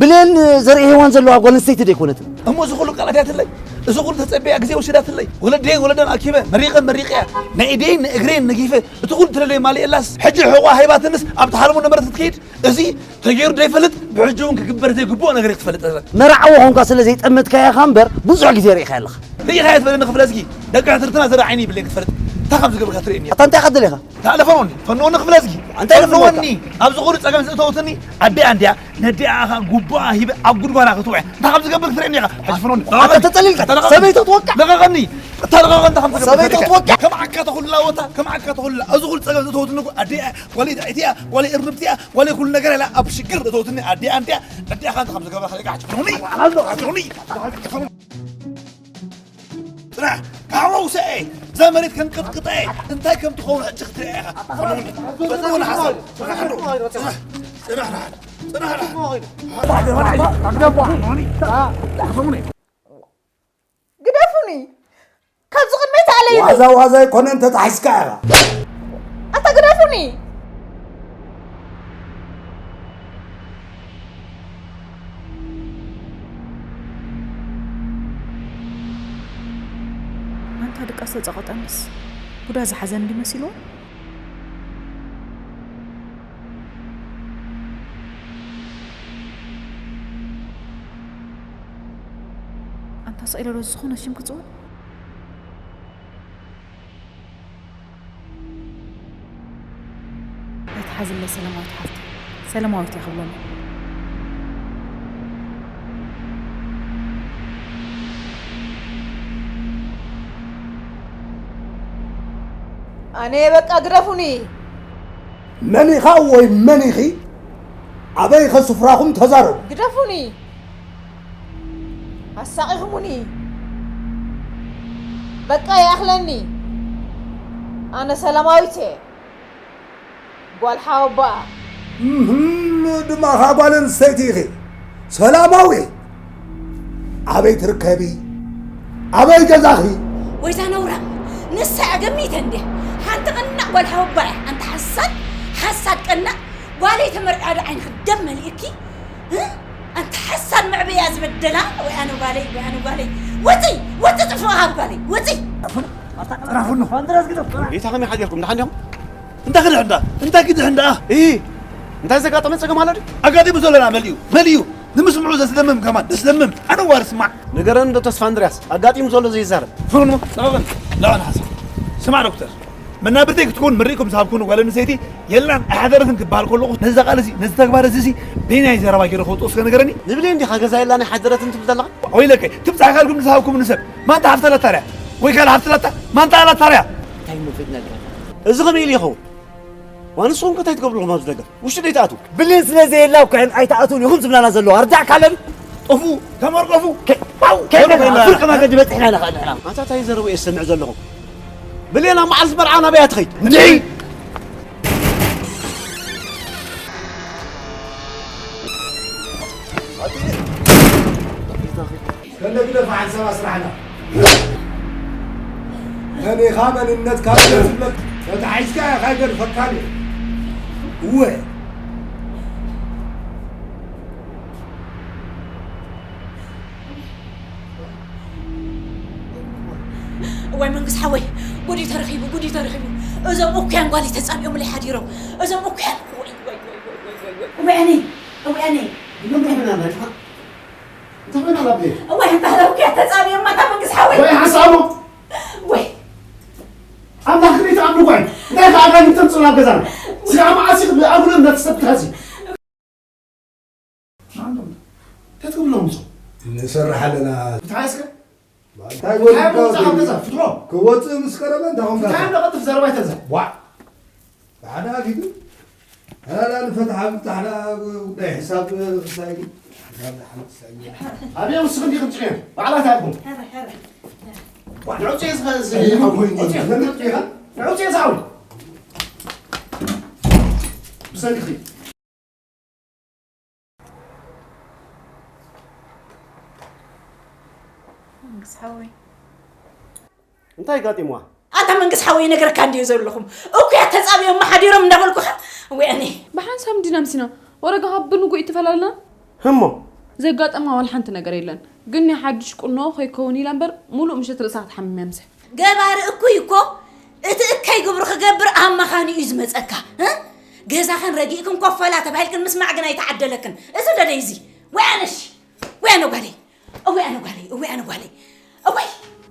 ብሌን ዘርኢ ሄዋን ዘለዋ ጓል ኣንስተይቲ ዶ ኣይኮነትን? እሞ እዚ ኩሉ ቃላት ያትለይ፣ እዚ ኩሉ ተጸቢያ ግዜ ወሲዳትለይ፣ ወለደይን ወለዳን ኣኪበ፣ መሪቐን መሪቐያ፣ ናይ ኢደይን ናይ እግረይን ነጊፈ፣ እቲ ኩሉ ትደለዮ ማሊኤላስ፣ ሕጂ ሕቖኣ ሃይባትንስ ኣብቲ ሓለሙ ነበረት ክትከይድ፣ እዚ ተገይሩ ዘይፈልጥ፣ ብሕጂ እውን ክግበር ዘይግብኦ ነገር እዩ ክትፈልጥ ዘለካ። መርዓዊ ኾንካ ስለ ዘይጠመትካያ ኢኻ እምበር፣ ብዙሕ ግዜ ርኢኻያ ኣለኻ። ርኢኻያ ትበለኒ ክፍለዝጊ፣ ደቂ ሕትርትና ዘርኢ ዓይኒ ይብለይ ክትፈልጥ። እንታይ ከም ዝገብርካ ትርእየኒ ኢኻ። ኣታ እንታይ ኢኻ ትደሊ ኢኻ? ላዕለ ፈንወኒ፣ ፈንወኒ ክፍለዝጊ። እንታይ ኢለ ፈንወኒ? ፈንወኒ፣ ኣብዚ ኹሉ ጸገም ዘእተወትኒ ኣዲኣ እንድያ፣ ነዲኣ ኢኻ ጉቦኣ ሂበ ኣብ ጉድጓዳ ክትውዕ። እንታይ ከም ዝገብር ክትርእየኒ ኢኻ። ሕጂ ፈንወኒ። ኣታ ተጸሊልካ፣ ተለቐቐኒ። ሰበይቱ ትወቅዕ። ለቐቐኒ። እታ ለቐቐ እንታይ ከም ዝገብር ሰበይቱ ክትርእየኒ ኢኻ። ትወቅዕ። ከም ዓካ ተኹላ ወታ፣ ከም ዓካ ተኹላ። ኣብዚ ኹሉ ጸገም ዘእተወትኒ እኮ ኣዲኣ እያ። ጓለይ ዳኢት እያ፣ ጓለይ እርንብቲ እያ፣ ጓለይ ኩሉ ነገር እያ። ኣብ ሽግር ዘእተወትኒ ኣዲኣ እንድያ፣ ኣዲኣ ኸ እንታይ ከም ዝገብራ ክትርእየኒ ኢኻ። ሕጂ ፈንወኒ። ኣሎ፣ ሕጂ ፈንወኒ። ጽናሕ፣ ካብ መውሰኤ፣ እዛ መሬት ከንቅጥቅጠ፣ እንታይ ከም ትኸውን ሕጂ ክትሪኣ ኢኻ። ጽናሕ፣ ጽናሕ፣ ጽናሕ፣ ጽናሕ፣ ጽናሕ። ግደፉኒ! ካብዚ ቅድመይ ተኣለዩኒ! ዋዛ ዋዛ ኣይኮነን፣ ተጣሒስካ ኢኻ። ኣታ ግደፉኒ! ኣንታ ድቃስ ተጸቐጠንስ፣ ቡዳ ዝሓዘ እንዲ መሲልዎ? ኣንታ ስቕ ኢለ ዶ ዝኾነ ሽም ክጽውዕ? ኣይትሓዝለይ ሰላማዊት ሓፍተይ፣ ሰላማዊት እያ ክብሎም። ኣነ በቃ ግደፉኒ። መን ኢኻ ወይ መን ኢኺ? ኣበይ ከ ስፍራኹም ተዛረቡ። ግደፉኒ። ኣሳቒኹሙኒ። በቃ ይኣኽለኒ። ኣነ ሰላማዊት እየ። ጓል ሓወቦኣ። እህም፣ ድማ ኸኣ ጓል ኣንስተይቲ ኢኺ። ሰላማዊ። ኣበይ ትርከቢ? ኣበይ ገዛኺ? ወይዛ ነውራም፣ ንሳ እያ ገሚተ እንድያ። ሓንቲ ቅናዕ ጓል ሓወቦኣ እያ። ኣንቲ ሓሳድ፣ ሓሳድ ቅናዕ። ጓለይ ተመርዕያ ዶ ዓይንኺ ደም መሊእኪ? እ? ኣንቲ ሓሳድ መዕበያ ዝበደላ። ወይ ኣነ ጓለይ፣ ወይ ኣነ ጓለይ። ውፂ፣ ውፂ ጥፍእኻ ኣብ ጓለይ። ውፂ። ጥራፉ ነው። ጌታ ከመይ ሓዲርኩም? ደሓን ዲኹም? እንታይ ክድሕ እንዳ? እንታይ ክድሕ እንዳ? እ፣ እንታይ ዘጋጠመ ጸገም ኣሎ ድዩ? ኣጋጢሙ ዘሎ መሊኡ፣ መሊኡ። ንምስምዑ ዘስደምም ከማን፣ ዘስደምም። ኣነ ዋር ስማዕ። ንገረን ዶ ተስፋ እንድርያስ፣ ኣጋጢሙ ዘሎ ዘይዛረብ። ፍርሞ፣ ጸበበን፣ ላዋን ሓሳ። ስማዕ ዶክተር፣ መናብርተይ ክትከውን ምርኢኩም ዝሃብኩኒ ጓል ኣንስተይቲ የላን ኣይሓደረትን ክበሃል ከለኹ፣ ነዚ ቃል እዚ፣ ነዚ ተግባር እዚ፣ እዚ በየናይ ዘረባ ገይረ ከውፅኦ እስከ ንገረኒ? ንብሌን ዲኻ ገዛ የላን ኣይሓደረትን ትብል ዘለኻ? ወይለከ፣ ትብጻሕ ካልኩም ንዝሃብኩምኒ ሰብ፣ ማንታ ሃፍቲ ኣላታ ርያ? ወይ ካልእ ሃፍቲ ኣላታ? ማንታ ኣላታ ርያ? እንታይ እሞ ፈሊጥና ዲኻ? እዚ ከመይ ኢሉ ይኸውን? ዋንስኹም ከ እንታይ ትገብሩ ኣለኹም ኣብዚ ደገ? ውሽጢ ደይትኣትዉ? ብሌን ስለ ዘየላ እኮ እየን ኣይትኣትዉን ኢኹም ዝብላና ዘለዋ። ርዳእካ ኣለኒ? ጠፍኡ፣ ተመርቀፉ። ከ-፣ ባው፣ ከይበልና፣ ከይበልና። ፍርቂ መገዲ በጺሕና ኢና ኸኣ ንሕና። ኣታ እንታይ ዘረቡ እየ ዝሰምዕ ዘለኹ? ብሌን ኣብ መዓልቲ መርዓ ናበይ እያ ትኸይድ? እንድዒ! ከንደ ግደፍ ሓንሳብ ኣስራሕና። መን ኢኻ መንነትካ ግለጽ ዝብለካ፣ ተታሒዝካ ኢኻ ይገድፈካን እየ። እወ። እዋይ መንግስ ሓወይ፣ ጉድ እዩ ተረኺቡ፣ ጉድ እዩ ተረኺቡ። እዞም እኩያን ጓል ተጻቢኦምለይ ሓዲሮም። እዞም እኩያን፣ ወይ፣ ወይ፣ ወይ። እዋይ ኣነ፣ እዋይ ኣነ። እንታይ ኮይና ኣላ? እንታይ ኮይና ኣላ ብሌን? እዋይ ኣንታ እኩያ ተጻቢኦማ ኣታ መንግስ ሓወይ። ወይ ሓሳቦ። ወይ። ኣምላኽ ግን ይትኣምኑ ጓይ። እንታይ ከኣ ኣጋንንት ተምጽኡ ናብ ገዛና? ስጋዕ መዓስ ኢኹም ንኣቡነ እምነት ትሰብክ ሕዚ? እንታይ ትብሎም ንሶም? ንሰርሕ ኣለና። እንታይ እስከ? እንታይ እንታይ ወዲእካ ምውጻእ ካብ ገዛ? ፍትሮ። ክወጽእ ምስ ቀረበ እንታይ ኮንካ? እንታይ ደቐጥፍ ዘረባ ይተዘ? ዋዕ። ብሓደ ኣፊቱ። ኣላ ንፈትሓ ብታሕና ጉዳይ ሕሳብ ክሳይ። ኣበይ ውስኽ እንዲኹም ጭቄን? ባዕላት ኣልኩም። ንዑ ጨይ ዝኸ-፣ ዝ-፣ ኣይ፣ ሓወይ፣ ንዑ ጨይ፣ ዘመድ ዲኻ? ንዑ ጨይ ዝሓወይ። ብሰንኪ። መንግስ ሓወይ። እንታይ ጋጢምዋ? ኣታ መንግስ ሓወይ፣ ነገርካ እንድዩ ዘለኹም። እኩያት ተጻቢኦም ሓዲሮም እንዳበልኩኻ። ወያኔ። ብሓንሳብ እንዲና ምሲና። ወረጋ ካብ ብንጉ ይትፈላለና። ህሞ። ዘጋጠማ ዋላ ሓንቲ ነገር የለን። ግን ናይ ሓድሽ ቁኖ ከይከውን ኢላ እምበር፣ ሙሉእ ምሸት ርእሳ ክትሓምም እያ ምሰ። ገባሪ እኩይ እኮ፣ እቲ እከይ ግብሩ ክገብር ኣብ መኻኑ እዩ ዝመጸካ። እ? ገዛኽን ረጊእክን ኮፈላ ተባሂልክን ምስማዕ ግን ኣይተዓደለክን። እዚ ደደይ እዚ። ወያነሽ። ወያነ ጓለይ። እወይ ኣነ ጓለይ፣ እወይ ኣነ ጓለይ። እወይ።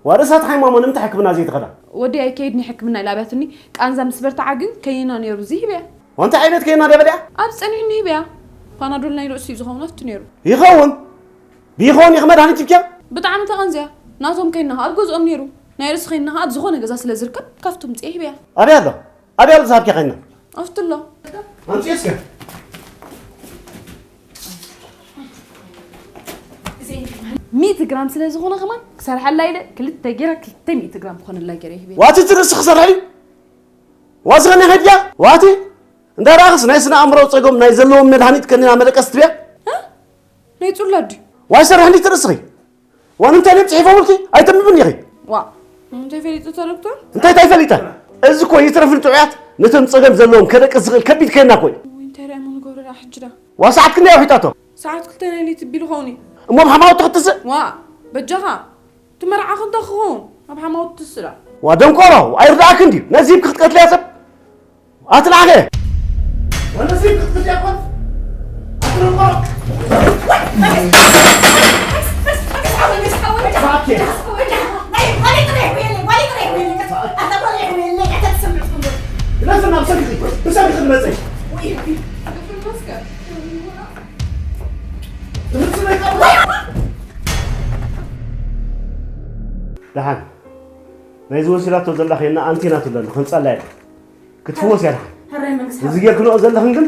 ዋርእሳት ሓይማሞ ንምንታይ ሕክምና ዘይትኸዳ? ወዲ ኣይከይድኒ ሕክምና ኢላ ኣብያትኒ፣ ቃንዛ ምስ በርትዓ ግን ከይና ነይሩ እዚ ሂበያ። ወንታ ዓይነት ከይና ደበድያ? ኣብ ጸኒሕኒ ሂበያ። ፓናዶል ናይ ርእሲ እዩ ዝኸውን ኣብቲ ነይሩ። ይኸውን። ብይኸውን ኢኺ መድሃኒት ሂብክያ? ብጣዕሚ ተቐንዝያ። ናቶም ከይና ኣብ ገዝኦም ነይሩ። ናይ ርእሲ ከይና ኣብ ዝኾነ ገዛ ስለ ዝርከብ ካብቶም ጽየ ሂበያ። ኣበይ ኣሎ? ኣበይ ኣሎ ዝሃብኪ ከይና? ኣብቲ ኣሎ። ኣምጽዮ እስከ። ሚእቲ ግራም ስለ ዝኾነ ከማን ክሰርሓላ ኢለ ክልተ ጌራ ክልተ ሚእቲ ግራም ክኾነላ ጌረ ይህብ። ዋቲ እቲ ርእሲ ክሰርሕ እዩ? ዋዚ ከነ ከድያ? ዋቲ? እንዳ ረኣኽስ ናይ ስነ ኣእምሮ ጸገም ናይ ዘለዎም መድሃኒት ከኒና መደቀስ ትብያ? እ? ናይ ጹላ ድዩ? ዋይ ሰርሕ እንዲ ትርእስኺ? ዋን እንታይ ደም ጽሒፎምልኪ? ኣይተንብብን ኢኺ። ዋ፣ እንታይ ፈሊጡ እታ ዶክተር? እንታይ እንታይ ፈሊጠ? እዚ እኮ ይትረፍ ንጥዑያት ነቶም ጸገም ዘለዎም ከደቅስ ዝኽእል ከቢድ ከና እኮ እዩ። ወይ እንታይ ደኣ ንገብሮ ደኣ ሕጂ ደኣ? ዋ ሰዓት ክንደይ ኣውሒጣቶ? ሰዓት ክልተ ሌሊት ቢሉ ኸውን እዩ። እሞ ኣብ ሓማውቲ ክትስእ? ዋ፣ በጃኻ። ትመርዓኺ እንተ ክኸውን ኣብ ሓማውቲ ትስእ ደኣ። ዋ ደንቆሮ፣ ኣይርድኣክን ድዩ? ነዚ ክትቀትልያ ሰብ? ኣትልዓኸ! ወለዚ ክትክልያ ኮን ኣትረቆ! ግለጽና ብሰንኪ፣ ብሰንኪ ክትመጸይ። ደሓን ናይዚ ወሲዳቶ ዘላ ኬና ኣንቴና ትብለኒ ከምጻላ እያ ክትፍወስ እያ ደሓን። ሕራይ መንግስቲ እዚ ጌርክንኦ ዘለኽን ግን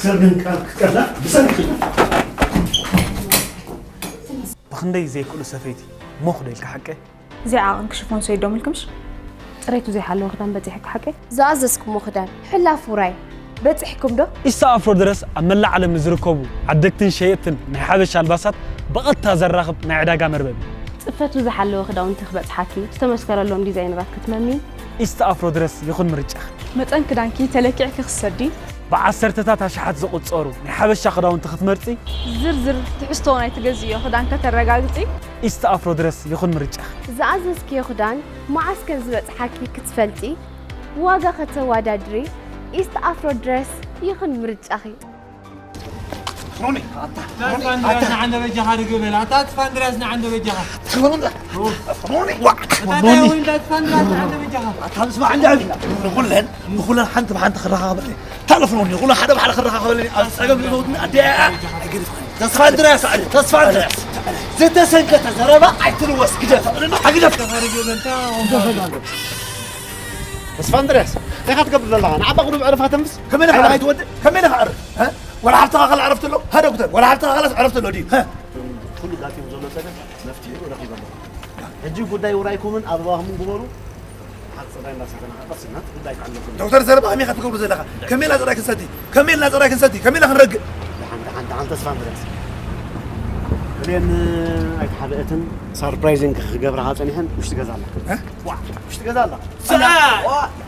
ሰብ ግን ቃል ክቀላ ብሰንኪ ብኽንደይ ዘይክእሉ ሰፈይቲ ሞኽ ዶ ኢልካ ሓቀ? እዚኣ ዓቕን ክሽፎን ሰይዶም ኢልክምሽ? ጽሬቱ ዘይሓለወ ክዳን በጺሕካ ሓቀይ? ዝኣዘዝኩሞ ክዳን ሕላፍ ውራይ በጺሕኩም ዶ? ኢስታ ኣፍሮ ድረስ ኣብ መላእ ዓለም ንዝርከቡ ዓደግትን ሸየጥትን ናይ ሓበሻ ኣልባሳት ብቐጥታ ዘራኽብ ናይ ዕዳጋ መርበብ እዩ። ጽፈቱ ዝሓለወ ክዳውንቲ ክበጽሓኪ፣ ዝተመስከረሎም ዲዛይነራት ክትመሚ፣ ኢስታ ኣፍሮ ድረስ ይኹን ምርጫኺ። መጠን ክዳንኪ ተለኪዕኪ ክትሰዲ። ብዓሰርተታት ኣሽሓት ዝቑጸሩ ናይ ሓበሻ ክዳውንቲ ክትመርጺ። ዝርዝር ትሕዝቶ ናይ ትገዝእዮ ክዳን ከተረጋግጺ። ኢስታ ኣፍሮ ድረስ ይኹን ምርጫኺ። ዝኣዘዝክዮ ክዳን መዓስ ከም ዝበጽሓኪ ክትፈልጢ፣ ዋጋ ከተወዳድሪ፣ ኢስት ኣፍሮ ድረስ ይኹን ምርጫኺ። ኣታ እስፋንድርያስ ንዓንደ በጃኻ ርግእ በል። ኣታ እስፋንድርያስ ንዓንደ በጃኻ። ኣታ ዳዊት ኣታ እስፋንድርያስ ንዓንደ በጃኻ። ኣታ ምስማዕ እንዳ ንኹለን ንኹለን ሓንቲ ብሓንቲ ክረኻኸበለይ ታለፍኖኒ ኩሉ ሓደ ብሓደ ክረኻኸበለኒ ኣብ ፀገም ዝዘውትኒ ኣደ ኣይገድፋኒ ተስፋ እንድርያስ ኣዕሪ ተስፋ እንድርያስ ዝተሰንከተ ዘረባ ኣይትልወስ ግደፍ ኣዕሪ ግደፍ ርግእ በል። ተስፋ እንድርያስ እንታይ ኢኻ ትገብር ዘለኻ ንዓባ ቁሩብ ዕረፍ ኣተንፍስ ከመይ ኢኻ ኣይትወድእ ከመይ ኢኻ ኣዕሪ ወላ ሓፍትኻ ካልእ ዕረፍቲ ኣሎ ሃ ዶክተር ወላ ሓፍትኻ ካልእ ዕረፍቲ ኣሎ ድዩ ኩሉ ጋጢሙ ዘሎ ፀገም መፍትሒኡ ረኺበ ኣለኹ ሕጂ ጉዳይ ውራይኩምን ኣበባኹምን ግበሩ ሓንቲ ፀባይ እንዳሰተና ቀስ ኢልና እቲ ጉዳይ ክዕለኩም ዶክተር ዘረባ ከመይ ኢኻ ትገብሩ ዘለኻ ከመይ ኢልና ፀባይ ክንሰቲ ከመይ ኢልና ፀባይ ክንሰቲ ከመይ ኢልና ክንረግእ ደሓን ደሓን ደሓን ተስፋ እንድርያስ እሌን ኣይተሓበአትን ሳርፕራይዚንግ ክገብርኻ ፀኒሐን ውሽጢ ገዛ ኣላ ዋ ውሽጢ ገዛ ኣላ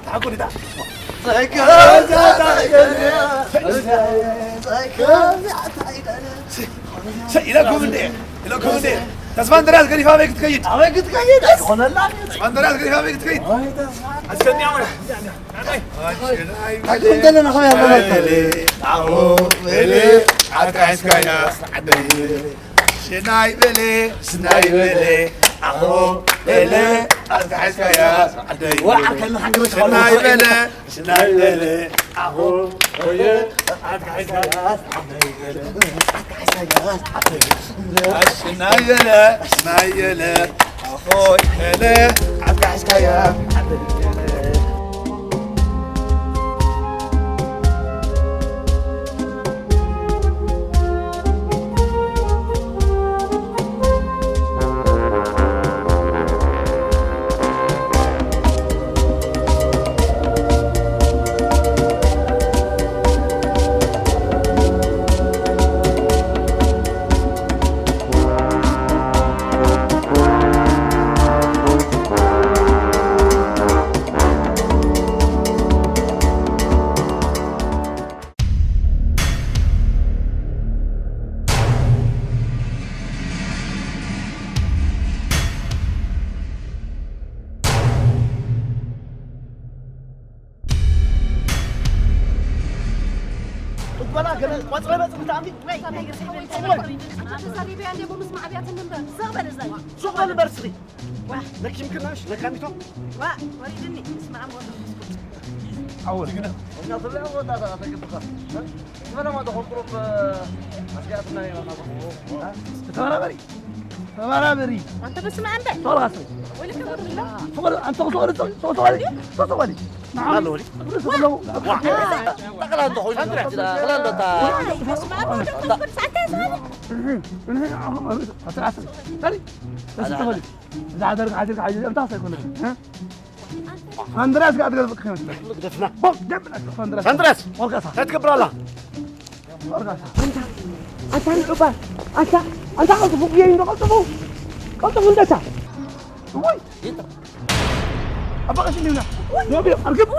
ተሓጎዲዳ ኢለኩም እንዴ ኢለኩም እንዴ ተስፋ እንድርያስ ገዲፋ ኣበይ ክትከይድ ኣበይ ክትከይድ ኣይኮነላ ተስፋ እንድርያስ ገዲፋ ኣበይ ክትከይድ ኣስከሚያ ኣኩም ዘለና ከመይ ኣለና ሽናይ በለ ሽናይ በለ ኣሆ በለ ኣዝጋሕስካያ ዓደይ ዋዕ ከመ ሓንግበሽ ሽናይ በለ ሽናይ በለ ኣሆ ሆየ ኣዝጋሕስካያ ዓደይ በለ ኣዝጋሕስካያ ዓደይ ሽናይ በለ ሽናይ በለ ኣሆ በለ ኣዝጋሕስካያ ዓደይ በለ እኮና ገለ ቆፅረ መፅእ ብጣዕሚ ወይ ተዛሪበያ እንደ ብምስማዕ ኣብያትኒ እምበር ዘቕበል እዛ ሱቕ በል እምበር ስኺ ለኪምክናሽ ለካሚቶ ዋ ወሪድኒ እስማዕ ሞቶ ኣወል ግና እኛ ትብላ ወጣ ተገብካ ዝበላ ማ ተኾንቁሩብ ኣስጋትና ይራና ተባራበሪ ተባራበሪ አንተ በስመ አብ ተባራበሪ ወልከ ወርላ ተባራበሪ አንተ ተባራበሪ ተባራበሪ ተባራበሪ ናዓሎ ወዲ ጠቅላ እንተ ኮይኑ ጠቅላ እንተ በስመ አብ ወልከ ወርላ ሳታ ሳታ ኣንድራስ ጋር ትገልጽ ከመት ግደፍና ደምና ኣንድራስ እንታይ ትገብር ኣላ ኣንታ ንዑባ ኣንታ ኣንታ ቀልጥፉ ጉየይ እንዶ ቀልጥፉ ቀልጥፉ እንደታ ወይ ኣባቀሽ እንዲና ኖቢ ኣርግብ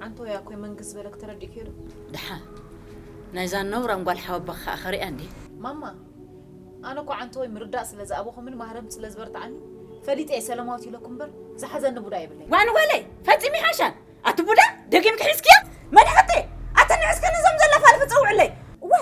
ዓንቶ ያኮይ መንግስት ዝበለክ ተረዲእክዮ ዶ? ደሓን ናይዛ ነውራም ጓል ሓወቦኻ ከኣ ከሪኣ እንዴ? ማማ፣ ኣነ እኮ ዓንቶ ወይ ምርዳእ ስለ ዝኣበኹምን ማህረም ስለ ዝበርትዓኒ ፈሊጠ እየ ሰለማዊት ኢለኩም እምበር ዝሓዘኒ ቡዳ የብለይ። ዋን ጓለይ ፈጺሚ ሓሻን ኣቲ ቡዳ ደጊምኪ ሒዝክያ መድሓቲ ኣቲ ንዕስከ ነዞም ዘለፋልፍ ጸውዕለይ። ዋ